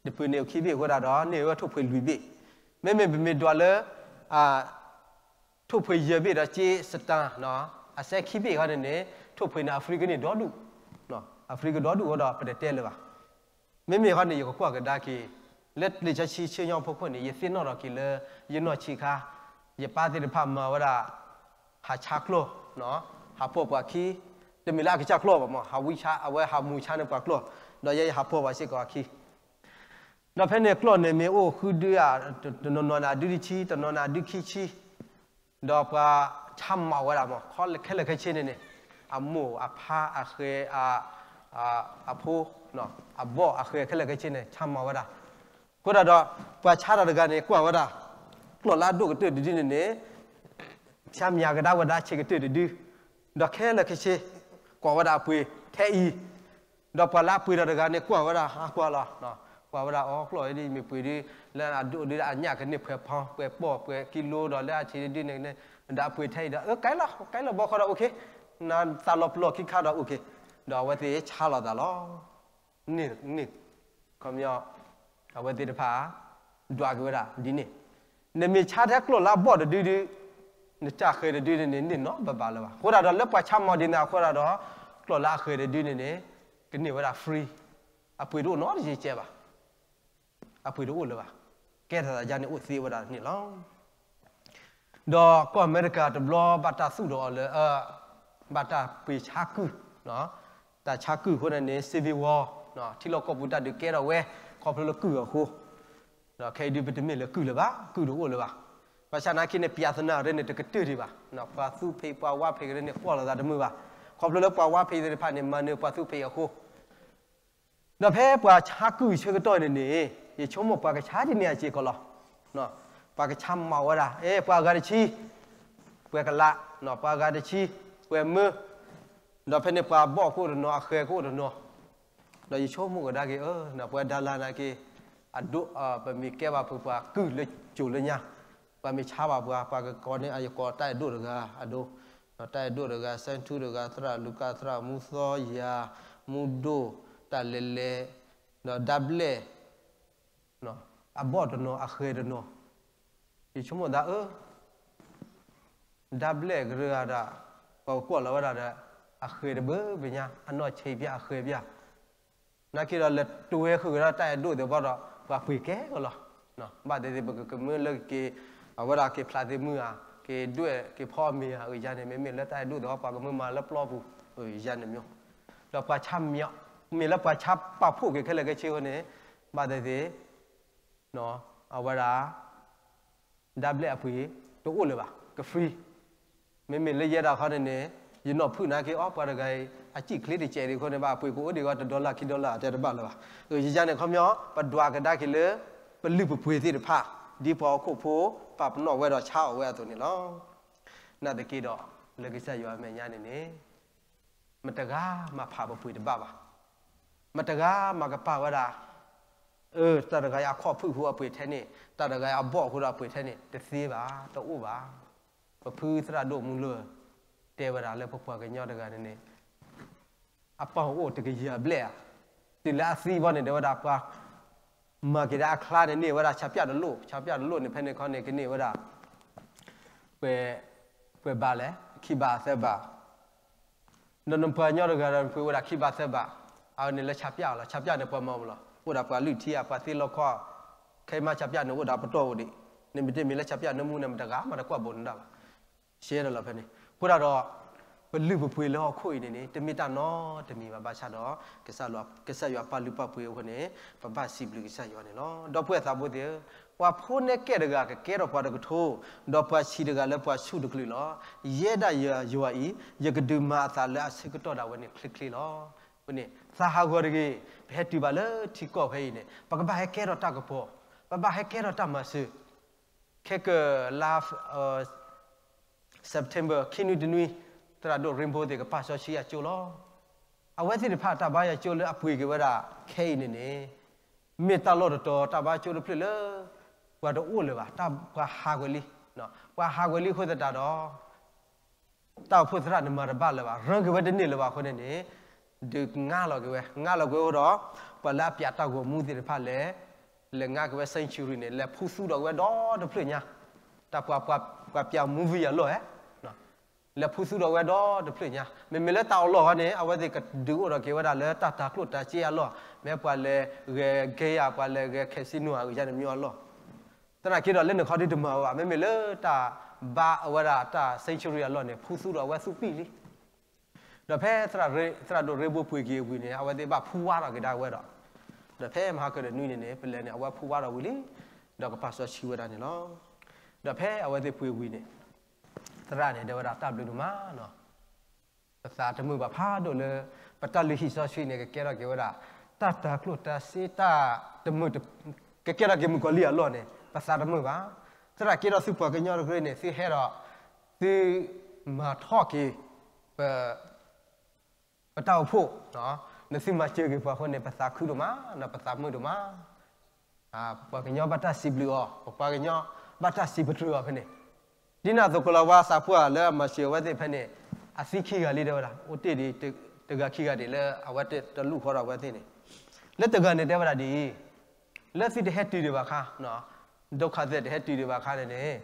တပၢၤန့ၣ်အိၣ်ခံဘ့ၣ်အဃိသတးဒီး န့ၢ်ဝဲထိၣ်ဖှံးလွံၢ်ဘ့ၣ်. မ့မ့ၢ်ပမ့ၢ်ဒွးလၢ ထိၣ်ဖှံးယဲၢ်ဘ့ၣ်ဒီးစ့စတၢၢ် အစဲခံဘ့ၣ်ဃီန့ၣ်န့ၣ် ထိၣ်ဖှံးန့ၣ် အ free ကန့ၢ်ဒီဒူၣ်, အ free ကဒီဒူၣ်အဃိဒီး ပတတဲလၢၤဘၣ်. မ့မ့ၢ်ဃီန့ၣ် ယကကွၢ်ကဒါက့ၤ လၢလံာ်စီဆှံဆၢညီဖိခိၣ်န့ၣ် ယသ့ၣ်နီၣ်ထီၣ်က့ၤလၢ ယနီၢ်ဆံးခါ ယပၢ်သ့ၣ်တဖၣ်မၤဝဲဒၣ် ဟးဆါကျီၢ်, ဟးပိာ်ပှၤခံ, တမ့ၢ်လၢအကစၢ်ကျီၢ်ဘၣ်မး ဟးဝံဆါ အဝဲဟးမူဆါန့ၢ်ပှၤကျီၢ်, ဒီးယဲယဟးပိာ်ပှၤစ့ၢ်ကီးအခံ ဒီးဖဲန့ၣ်ကျီၢ်န့ၣ် မ့ၢ်အိၣ်ဃုဒု, တနီၤနီၤန့ၣ် အဒုတဆံ, တနီၤန့ၣ် အဒုခံဆံ, ဒီးပှၤဆါမၤဝဲဒၣ်မး ခဲလၢာ်ခဲဆ့န့ၣ်န့ၣ်, အမိၢ်အဖါအဃဲၤ အဖိ, အဘီၣ်အဃဲၤခဲလၢာ်ခဲဆ့န့ၣ် ဆါမၤဝဲဒၣ်. အဃိသတးဒီး ပှၤဆါတၢ်တဂၤန့ၣ် ကွၢ်ဝဲဒၣ် ကျီၢ်လၢအဒိၣ်ကတၢၢ်တဒုန့ၣ်န့ၣ် ဆါမၠးကဒါဝဲဒၣ်ဆံးကတၢၢ်တဒု, ဒီးခဲလၢာ်ခဲဆ့ ကွၢ်ဝဲဒၣ်အပှ့ၤထဲအံၤ, ဒီးပှၤလၢအပှ့ၤတၢ်တဂၤန့ၣ် ကွၢ်ဝဲဒၣ် ဟးကွၢ်လီၤ, ကွၢ်ဝဲဒၣ်အီၤ ကျီၢ်အံၤဒ်မ့ၢ်ပှ့ၤဒု လၢအဒိၣ်ဒု အညၣ်ကန့ၢ်ပှဲၤဖီ ပှဲၤပီၢ် ပှဲၤကံလိဒီး လၢအဆံးတဒုန့ၣ် ဒီးအပှ့ၤထဲအံၤဒီး အၢ ကဲလီၤ ကဲလီၤဘီဃီဒီး အိၣ်ခ့, နသးလီၤပလီၢ်ခံခါဒီး အိၣ်ခ့, ဒီးအဝဲသ့ၣ်ဆါလီၤသးလီၤ. န့ၣ် ခီပညီ အဝဲသ့ၣ်တဖၣ် ဒွးက့ၤဝဲဒၣ်ဒ်န့ၣ်, နမ့ၢ်ဆါထဲကျီၢ်လၢအဘီၣ်တဒုဒု, နတၢ်ဃဲၤတဒုန့ၣ်န့ၣ် န့ၢ်နီတဘၣ်လၢၤဘၣ်. အဃိသတးဒီး လၢပှၤဆါမၤဒ်န့ၣ်အဃိသတးဒီး ကျီၢ်လၢအဃဲၤတဒုန့ၣ်န့ၣ် ကန့ၢ်ဝဲဒၣ် free, အပှ့ၤတအိၣ်နီတကဲးဘၣ်, အပှ့ၤတအိၣ်လၢၤဘၣ်, ကဲထီၣ်သးယါန့ၣ် အိၣ်သ့ဝဲဒၣ်န့ၣ်လီၤ. ဒီးကီၢ်အမဲရကၤတဘျီ ဘၣ်တၢ်သူၣ်ထီၣ်အီၤလၢ ဘၣ်တၢ်ပှ့ၤဆါကုၢ်, တၢ်ဆါကုၢ်အဃိန့ၣ်န့ၣ် civil war ထံလီၢ်ကီၢ်ပူၤတၢ်ဒုးကဲထီၣ်ဝဲ ခီဖျိလၢကုၢ်အဃိ, ဒီးခဲအံၤဒုးပတမ့ၢ်လၢကုၢ်လၢၤဘၣ်, ကုၢ်တအိၣ်လၢၤဘၣ်. ဘၣ်ဆၣ်နာ်က့န့ၣ် ပျၢသနာ်ရ့န့ၣ် တကတၢၢ်ဒံးဘၣ်, ပှၤသူဖံးပှၤဝါဖံးကရၢန့ၣ် ကွၢ်လိာ်သးတမုာ်ဘၣ်. ခီဖျိလၢပှၤဝါဖံးသ့ၣ်တဖၣ်န့ၣ် မၤနၢၤပှၤသူဖံးအဃိ ဒီးဖဲပှၤဆါကုၢ်ဆၢကတီၢ်န့ၣ်န့ၣ် ယဆိကမိၣ်ပှၤကဆါဒ်န့ၣ်အစ့ၢ်ကီးလီၤ. ပှၤကဆါမၤဝဲဒၣ် အဲ ပှၤဂၤတဆံ ပှဲၤကလး, ပှၤဂၤတဆံ ပှဲၤမၢ, ဒီးဖဲန့ၣ်ပှၤဘီၣ်ကအိၣ်တနီၤ အဃဲၤကအိၣ်တနီၤ, ဒီးယဆိကမိၣ်ကဒါက့ၤ ပဝဲဒၣ်လၢနာ်က့ အဒိ ပမ့ၢ်ကဲဘၣ်ပှၤကုၢ်လၢကၠိလၢညါ, ပှၤမ့ၢ်ဆါဘၣ်ပှၤ ပှၤကကိးန့ၢ်အယကိးတၢ်အဲၣ်ဒိၣ်တဂၤ အဒိ, တၢ်အဲၣ်ဒိၣ်တဂၤ စဲထူတဂၤ သရၣ်လူကၣ် သရၣ်မူသီယၤ မူဒိၣ် တၢ်လဲၤလဲၤ ဒီးဒါဘျဲၣ် အဘီၣ်တနီၤ အဃဲၤတနီၤ, ယဆိကမိၣ်သးအၢ ဒါဘျဲၣ်ကရၢဂၤဒီး ပှၤကကွၢ်လီၤဝဲဒၣ်ဒီး အဃဲၤတဘၢဘၣ်ညါ အနီၢ်ဆံးပျၢ် အဃဲၤပျၢ်, နာ်က့ဒီးလဲၤတွဲဃုာ်ကဒီးတၢ်အဲၣ်ဒိၣ်သ့ၣ်ဘီဒီး ပှၤပှ့ၤကဲကလီၤ. ဘၣ်သ့ၣ်သ့ၣ် ပကကမၢလၢက့ၤ အဝဲဒၣ်က့ၤဖျါသ့ၣ်မုၢ်ဧါ က့ၤဒွဲၣ်က့ၤဖီအမ့ၤဧါ အယၤန့ၣ် မ့မ့ၢ်လၢတၢ်အဲၣ်ဒိၣ်သ့ၣ်ဘီ ပှၤကမၢမၤလၢပျီပူၤ ယၤန့ၣ်မ့ၢ်, ဒီးပှၤဆါမံၤ မ့ၢ်လၢပှၤဆါပာ်ဖှိၣ်က့ၤခဲလၢာ်ခဲဆ့အဃိန့ၣ် ဘၣ်သ့ၣ်သ့ၣ် အဝဲဒၣ် ဒါဘျဲၣ်အပှ့ၤ တအိၣ်လၢၤဘၣ် က free, မ့မ့ၢ်လၢယဲဒၣ်ခီန့ၣ်န့ၣ် ယနီၢ်ဖုၣ်နာ်က့အီၤ ပှၤတဂၤအံၤ အစံၣ်ချ့တစဲးဒံးအဃိန့ၣ် ဘၣ်အပှ့ၤကအိၣ်ဒံးဂီၢ် တ dollar ခံ dollar တဲတဘၣ်လၢၤဘၣ်. ယၤန့ၣ်ခီပညီ ပဒွးကဒါက့ၤလၢ ပလုၢ်ပပှ့ၤသ့ၣ်တဖၣ် ဒ်ပှၤဟီၣ်ခိၣ်ဖိပာ်ပနီၣ်ဝဲဒီးဆါအီၣ်ဝဲအသိးန့ၣ်လီၤ. နာ်သက့ဒီး လၢကစၢ်ယွၤအမဲာ်ညါန့ၣ်န့ၣ် မတဂၤမၤဖးပပှ့ၤတဘၣ်ဘၣ်. မတဂၤမၤကပာ်ဝဲဒၣ် အၢ တၢ်တဂၤအံၤအခီၣ်ဖုၣ်အဃိအပှ့ၤထဲန့ၣ် တၢ်တဂၤအံၤအဘီၣ်အဃိဒီးအပှ့ၤထဲန့ၣ် တသ့ဘၣ် တအိၣ်ဘၣ်. ပဖုသရၣ်ဒိၣ်မူလၢ တဲဝဲဒၣ်လၢပပှၤကညီတဂၤန့ၣ်န့ၣ် အပၢ်အိၣ်တကယၤဘျဲၣ်ဧါ, တုၤလၢအသံဘီန့ၣ် တဲဝဲဒၣ်ပှၤ မၤက့ၤဒၣ်အချါန့ၣ် န့ၢ်ဝဲဒၣ်ဆၣ်ပၠၣ်တလိၣ်, ဆၣ်ပၠၣ်တလိၣ်န့ၣ် ဖဲန့ၣ်ခီန့ၣ် ကန့ၢ်ဝဲဒၣ် ပှဲၤ ပှဲၤဘးလဲၣ် ခံဘးသၢဘး, ဒီးနပှၤကညီတဂၤဒီး နပှ့ၤဝဲဒၣ်ခံဘးသၢဘး, အဝဲန့ၣ်လၢဆၣ်ပၠၣ်လီၤ. ဆၣ်ပၠၣ်န့ၣ် ပှၤမၤမးလီၤ. အိၣ်ဒၣ်ပှၤလုၢ်ထံဧါ ပှၤသ့လီခီ, ခဲအံၤမးဆၣ်ပၠၣ်န့ၣ် အိၣ်ဒၣ်ပတီၢ်အိၣ်ဒံး, နမ့ၢ်တမ့ၢ်လၢဆၣ်ပၠၣ်နၢမူန့ၣ် မတဂၤမးတကွၢ်ဘိးနၤဒၣ်ဘၣ်. ရှဲဒီးလီၤဖဲန့ၣ် အဃိဒၣ်ဒီး ပလုၢ်ပပှ့ၤလၢဟီၣ်ခိၣ်အံၤန့ၣ်န့ၣ် တမ့ၢ်တၢ်နီတမံၤဘၣ်. ဘၣ်ဆၣ်ဒီး ကစၢ်ယွၤပာ်လုၢ်ပာ်ပှ့ၤအဃိန့ၣ် ပဘၣ်စံးဘျုးကစၢ်ယွၤန့ၣ်လီၤ. ဒီပုၢ်ဝဲၢ်သးဘိသ့ၣ်ဧၢ, ပှၤဖိနဲကဲတဂၤကကဲထီၣ်ပှၤတကထိ, ဒီးပှၤဆံးတဂၤလၢပှၤဆူၣ်တကလုာ်လီၤ. ယဲဒၣ်ယွၤအံၤ ယကဒုးမၤအသးလၢအဆၢကတီၢ်ဒၣ်ဝဲန့ၣ်ချ့ချ့လီၤ. အဃိန့ၣ် သးဟးဂီၤတဂ့ၤ, ပဟဲတုၤဘၣ်လၢထံကီၢ်ဖဲအံၤန့ၣ် ပကဘၣ်ဟဲကဲထီၣ်တၢ်ကပီၤ, ပဘၣ်ဟဲကဲထီၣ်တၢ်မၤစၢၤ, ခဲကလါ September ခံနွံတနွံ သရၣ်ဒိၣ် Rainbow သ့ၣ်ကပာ်စီဆှံအကၠိလီၤ. အဝဲသ့ၣ်တဖၣ်တၢ်ဘါယွၤကၠိလၢအပှ့ၤက့ၤဝဲဒၣ်ခဲအံၤန့ၣ်န့ၣ် မ့ၢ်တၢ်လီၢ်တတီၤ တၢ်ဘါကၠိတဖျၢၣ်လၢ ပှၤတအိၣ်လၢၤဘၣ်, တၢ်ပှၤဟးဂီၤလံ, ပှၤဟးဂီၤလံအဃိသတးဒီး တၢ်အိၣ်ဖှိၣ်သရၣ်န့ၣ်မၤတဘၣ်လၢၤဘၣ်, ရၢက့ၤဝဲတန့ၢ်လၢၤဘၣ်အဃိန့ၣ်န့ၣ် ဒုးငါလီၤက့ၤဝဲ, ငါလီၤက့ၤအဃိဒီး ပှၤလၢအပျးတၢ်ဂီၤမူသ့ၣ်တဖၣ်လဲၤ လဲၤငါက့ၤဝဲ sanctuary န့ၣ် လဲၤဖူသူဒီးက့ၤဝဲဒီတဖျၢၣ်ညါ, တၢ်ပှၤ ပှၤပျး movie အလီၢ်ဧါ, လဲၤဖူသူဒီးဝဲဒီတဖျၢၣ်ညါ, မ့မ့ၢ်လၢတၢ်အီၣ်လီၢ်ဃီန့ၣ် အဝဲသ့ၣ်ကဒုးအိၣ်ထီၣ်က့ၤဝဲဒၣ်လၢတၢ်တၤကျိၣ်တၤစ့အလီၢ်, မ့ၢ်ပှၤလဲၤဂဲၤ gay ဧါ, ပှၤလဲၤဂဲၤ casino ဧါ, အဂ့ၢ်န့ၣ်မ့ၢ်အလီၢ်, သနာ်က့ဒီးလၢန့ၣ်ခီဒုးတမၤဝဲဘၣ်, မ့မ့ၢ်လၢတၢ်ဘါအဝဲဒၣ်တၢ် sanctuary အလီၢ်န့ၣ် ဖူသူဒီးအဝဲသူးပံၢ်လံ ဒီးဖဲ သရၣ်ဒိၣ် Rainbow ပှ့ၤက့ၤအဝံၤန့ၣ် အဝဲသ့ၣ်ဘၣ်ဖူဝါထီၣ်က့ၤဒၣ်ဝဲဒီး, ဒီးဖဲမဟါကတနွံန့ၣ်န့ၣ် ပလဲၤန့ၣ် အဝဲဖူဝါထီၣ်ဝံၤလံ, ဒီးကပာ်စီဆှံဝဲဒၣ်န့ၣ်လီၤ. ဒီးဖဲအဝဲသ့ၣ်ပှ့ၤဝံၤန့ၣ် သရၣ်န့ၣ် တဲဝဲဒၣ်တၢ်ဘျုးဒိၣ်မးနီၤ, ပသးတမုာ်ဘၣ်ဖးဒိၣ်လၢ ပတၢ်လုၢ်ဟံၣ်စီဆှံန့ၣ် ကကဲထီၣ်က့ၤဝဲဒၣ် တၢ်တၤကျိၣ်တၤစ့တၢ်တမုာ် ကကဲထီၣ်က့ၤမုၣ်ကီၤလံၢ်အလီၢ်န့ၣ် ပသးတမုာ်ဘၣ်. သရၣ်က့ၤဒီးသုပှၤကညီတကရၢန့ၣ် သုဟဲဒီး သုမၤထီၣ်က့ၤ ပ ပတၢ်အိၣ်ဖှိၣ်, နသုမၤစၢၤက့ၤပှၤအဃိန့ၣ် ပသးခုဒိၣ်မး, ပသးမုာ်ဒိၣ်မး. ပပှၤကညီဘၣ်တၢ်စံးဘျုးအီၤ, ပပှၤကညီဘၣ်တၢ်စံးပတြၢၤအီၤဖဲန့ၣ်, ဒ်န့ၣ်အသိးကလီၤဝါသးပှၢ်လၢအမၤစၢၤအဝဲသ့ၣ်ဖဲန့ၣ် အသံခံဂၤလံတဲဝဲဒၣ်, အိၣ်တ့ၢ်ဒံး တဂၤခံဂၤဒံးလၢအဝဲတလူၢ်ဃီဒီးအဝဲသ့ၣ်န့ၣ်, လၢတဂၤန့ၣ်တဲဝဲဒၣ်ဒ်အံၤ, လၢသုတဟဲတုၤဒံးဘၣ်ခါ ဒုက္ခသည် တဟဲတုၤဒံးဘၣ်ခါန့ၣ်န့ၣ်,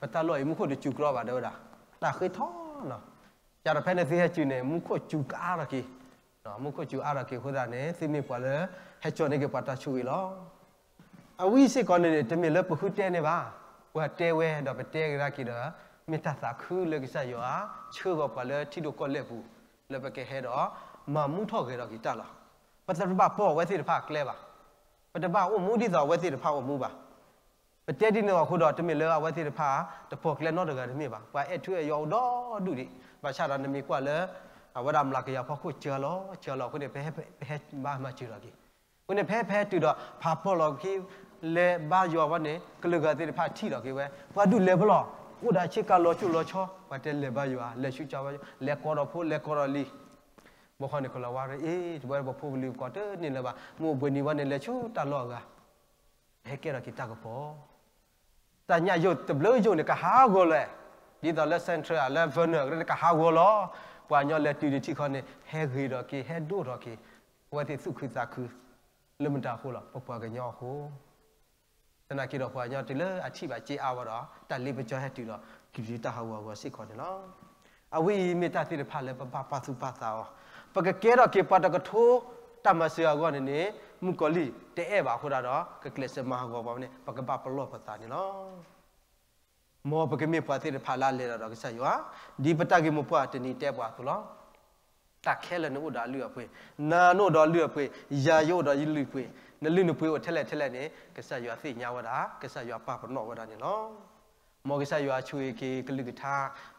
ပတၢ်လီၢ်အံၤမူခိၣ်တစူၤကြီဘၣ်တဲဝဲဒၣ်, တၢ်ဃ့ထီနီၤ. ကဒီးဖဲန့ၣ်သုဟဲတုၤန့ၣ် မူခိၣ်စူၤကအါထီၣ်က့ၤ, မူခိၣ်စူၤအါထီၣ်က့ၤအဃိသတးန့ၣ် သုမ့ၢ်ပှၤလၢဟဲကၠီန့ၢ်က့ၤပှၤတၢ်ဆိၣ်ဂ့ၤလီၤ. အဝဲစ့ၢ်ကီးန့ၣ်န့ၣ် တမ့ၢ်လၢပဃုတဲန့ၣ်ဘၣ်, ပှၤတဲဝဲဒီးပတဲကဒါက့ၤဒီး မ့ၢ်တၢ်သးခုလၢကစၢ်ယွၤ ဆှၢဂီၤပှၤလၢထံဒိၣ်ကီၢ်လဲၢ်ပူၤ လၢပကဟဲဒီး မၤမူထီၣ်ဂဲၤထီၣ်က့ၤတၢ်လီၤ. ပတဘၣ်ပိာ်အဝဲသ့ၣ်တဖၣ်အကျဲဘၣ်. ပတဘၣ်အိၣ်မူဒ်သိးအဝဲသ့ၣ်တဖၣ်အိၣ်မူဘၣ်. ပတဲဒ်န့ၣ်အဃိဒီး တမ့ၢ်လၢအဝဲသ့ၣ်တဖၣ် တပိာ်ကျဲနီတဂၤတမ့ၢ်ဘၣ်. ပှၤအဲၣ်ထူအဲၣ်ယွၤအိၣ်ဒီဒူၣ်ဒံး. ဘၣ်ဆၣ်ဒီးနမ့ၢ်ကွၢ်လၢ အဝဲဒၣ်မျးကယၤဖီခိၣ်စှၤလီၤ စှၤလီၤအဃိန့ၣ် ပဟဲ ပဟဲဘၣ်မၤစၢၤထီၣ်က့ၤ. အဃိန့ၣ် ဖဲ ဖဲတုၤဒီး ဖးဖီၣ်လီၤခံ လဲၤဘါယွၤဝဲန့ၣ် ကလုာ်ဂၤသ့ၣ်တဖၣ်ထံၣ်ထီၣ်က့ၤဝဲ ပှၤဒုးလဲၤဖဲလဲၣ်, အိၣ်ဒီးဆ့ကၤလီၤစိၤလီၤဆီ, ပှၤတဲလဲၤဘါယွၤ လဲၤဆူကၠါဘါယွၤ လဲၤကိးဒီးဖိ လဲၤကိးဒီးလံၤ. ဘီဃီန့ၣ် ကလီၤဝါရၢ အ့ တဝဲပဖိပလံၤပကီးတန့ၢ်လၢၤဘၣ်, မုၢ်အိၣ်ဘှံးနံၤဝဲန့ၣ် လဲၤဆူတၢ်လီၢ်အဂၤ ဟဲကဲထီၣ်က့ၤတၢ်ကပီၤ. တၢ်ညၣ်ယိၣ်တဘျုးယိၣ်န့ၣ် ကဟးဂီၤလီၤ. ဒ်သိးလၢ Central လၢ Vernon ကန့ၣ် ကဟးဂီၤလီၤ. ပှၤကညီလဲၤတုၤတထံၣ်ဃီန့ၣ် ဟဲဂ့ၤထီၣ်က့ၤ ဟဲဒိၣ်ထီၣ်က့ၤ အဝဲသ့ၣ်သူၣ်ခုသးခု လၢမတၤအဃိလီၤ, ပပှၤကညီအဃိ. သနာ်က့ဒီး ပှၤကညီတုၤလၢအထံၣ်ဘၣ်စ့အါဝဲဒီး တၢ်လ့ပစီဟဲတုၤဒီး ကဒုးတၢ်ဟးဂီၤအဂီၢ်စ့ၢ်ကီးန့ၣ်လီၤ. အဝဲအံၤမ့ၢ်တၢ်သ့ၣ်တဖၣ်လၢပဘၣ်ပာ်သူၣ်ပာ်သးအီၤ, ပကကဲထီၣ်က့ၤပှၤတကထိတၢ်မၤစၢၤအဂီၢ်န့ၣ်န့ၣ် မုၣ်ကီၤလံၢ်တအဲၣ်ဘၣ်အဃိဒၣ်ဒီး ကကျဲးစၢးမၤဟးဂီၤပှၤန့ၣ် ပကဘၣ်ပလီၢ်ပသးန့ၣ်လီၤ. မ်ပကမ့ၢ်ပှၤသ့ၣ်တဖၣ်လၢအလဲၤဒီးကစၢ်ယွၤ, ဒ်ပတၢ်ဂ့ၢ်မိၢ်ပှၢ်တနံၤတဲပှၤအသိးလီၤ. တၢ်ခဲလၢာ်န့ၣ်အိၣ်ဒီးအလုၢ်အပှ့ၤ, နၤနအိၣ်ဒီးအလုၢ်အပှ့ၤ, ယၤယအိၣ်ဒီးယလုၢ်ပှ့ၤ, နလုၢ်နပှ့ၤအိၣ်ထဲလဲၣ်ထဲလဲၣ်န့ၣ် ကစၢ်ယွၤသ့ၣ်ညါဝဲဒၣ်, ကစၢ်ယွၤပာ်ပနီၣ်ဝဲဒၣ်န့ၣ်လီၤ. မ်ကစၢ်ယွၤဆိၣ်ဂ့ၤက့ၤကလုၢ်ကထါ,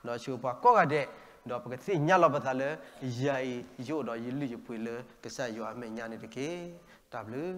ဒီးဆိၣ်ဂ့ၤပှၤကိးဂၤဒဲး, ဒီးပကသ့ၣ်ညါလီၤပသးလၢ ယၤအံၤယအိၣ်ဒီးယလုၢ်ယပှ့ၤလၢကစၢ်ယွၤအမဲာ်ညါန့ၣ်တက့ၢ်. တၢ်ဘျုး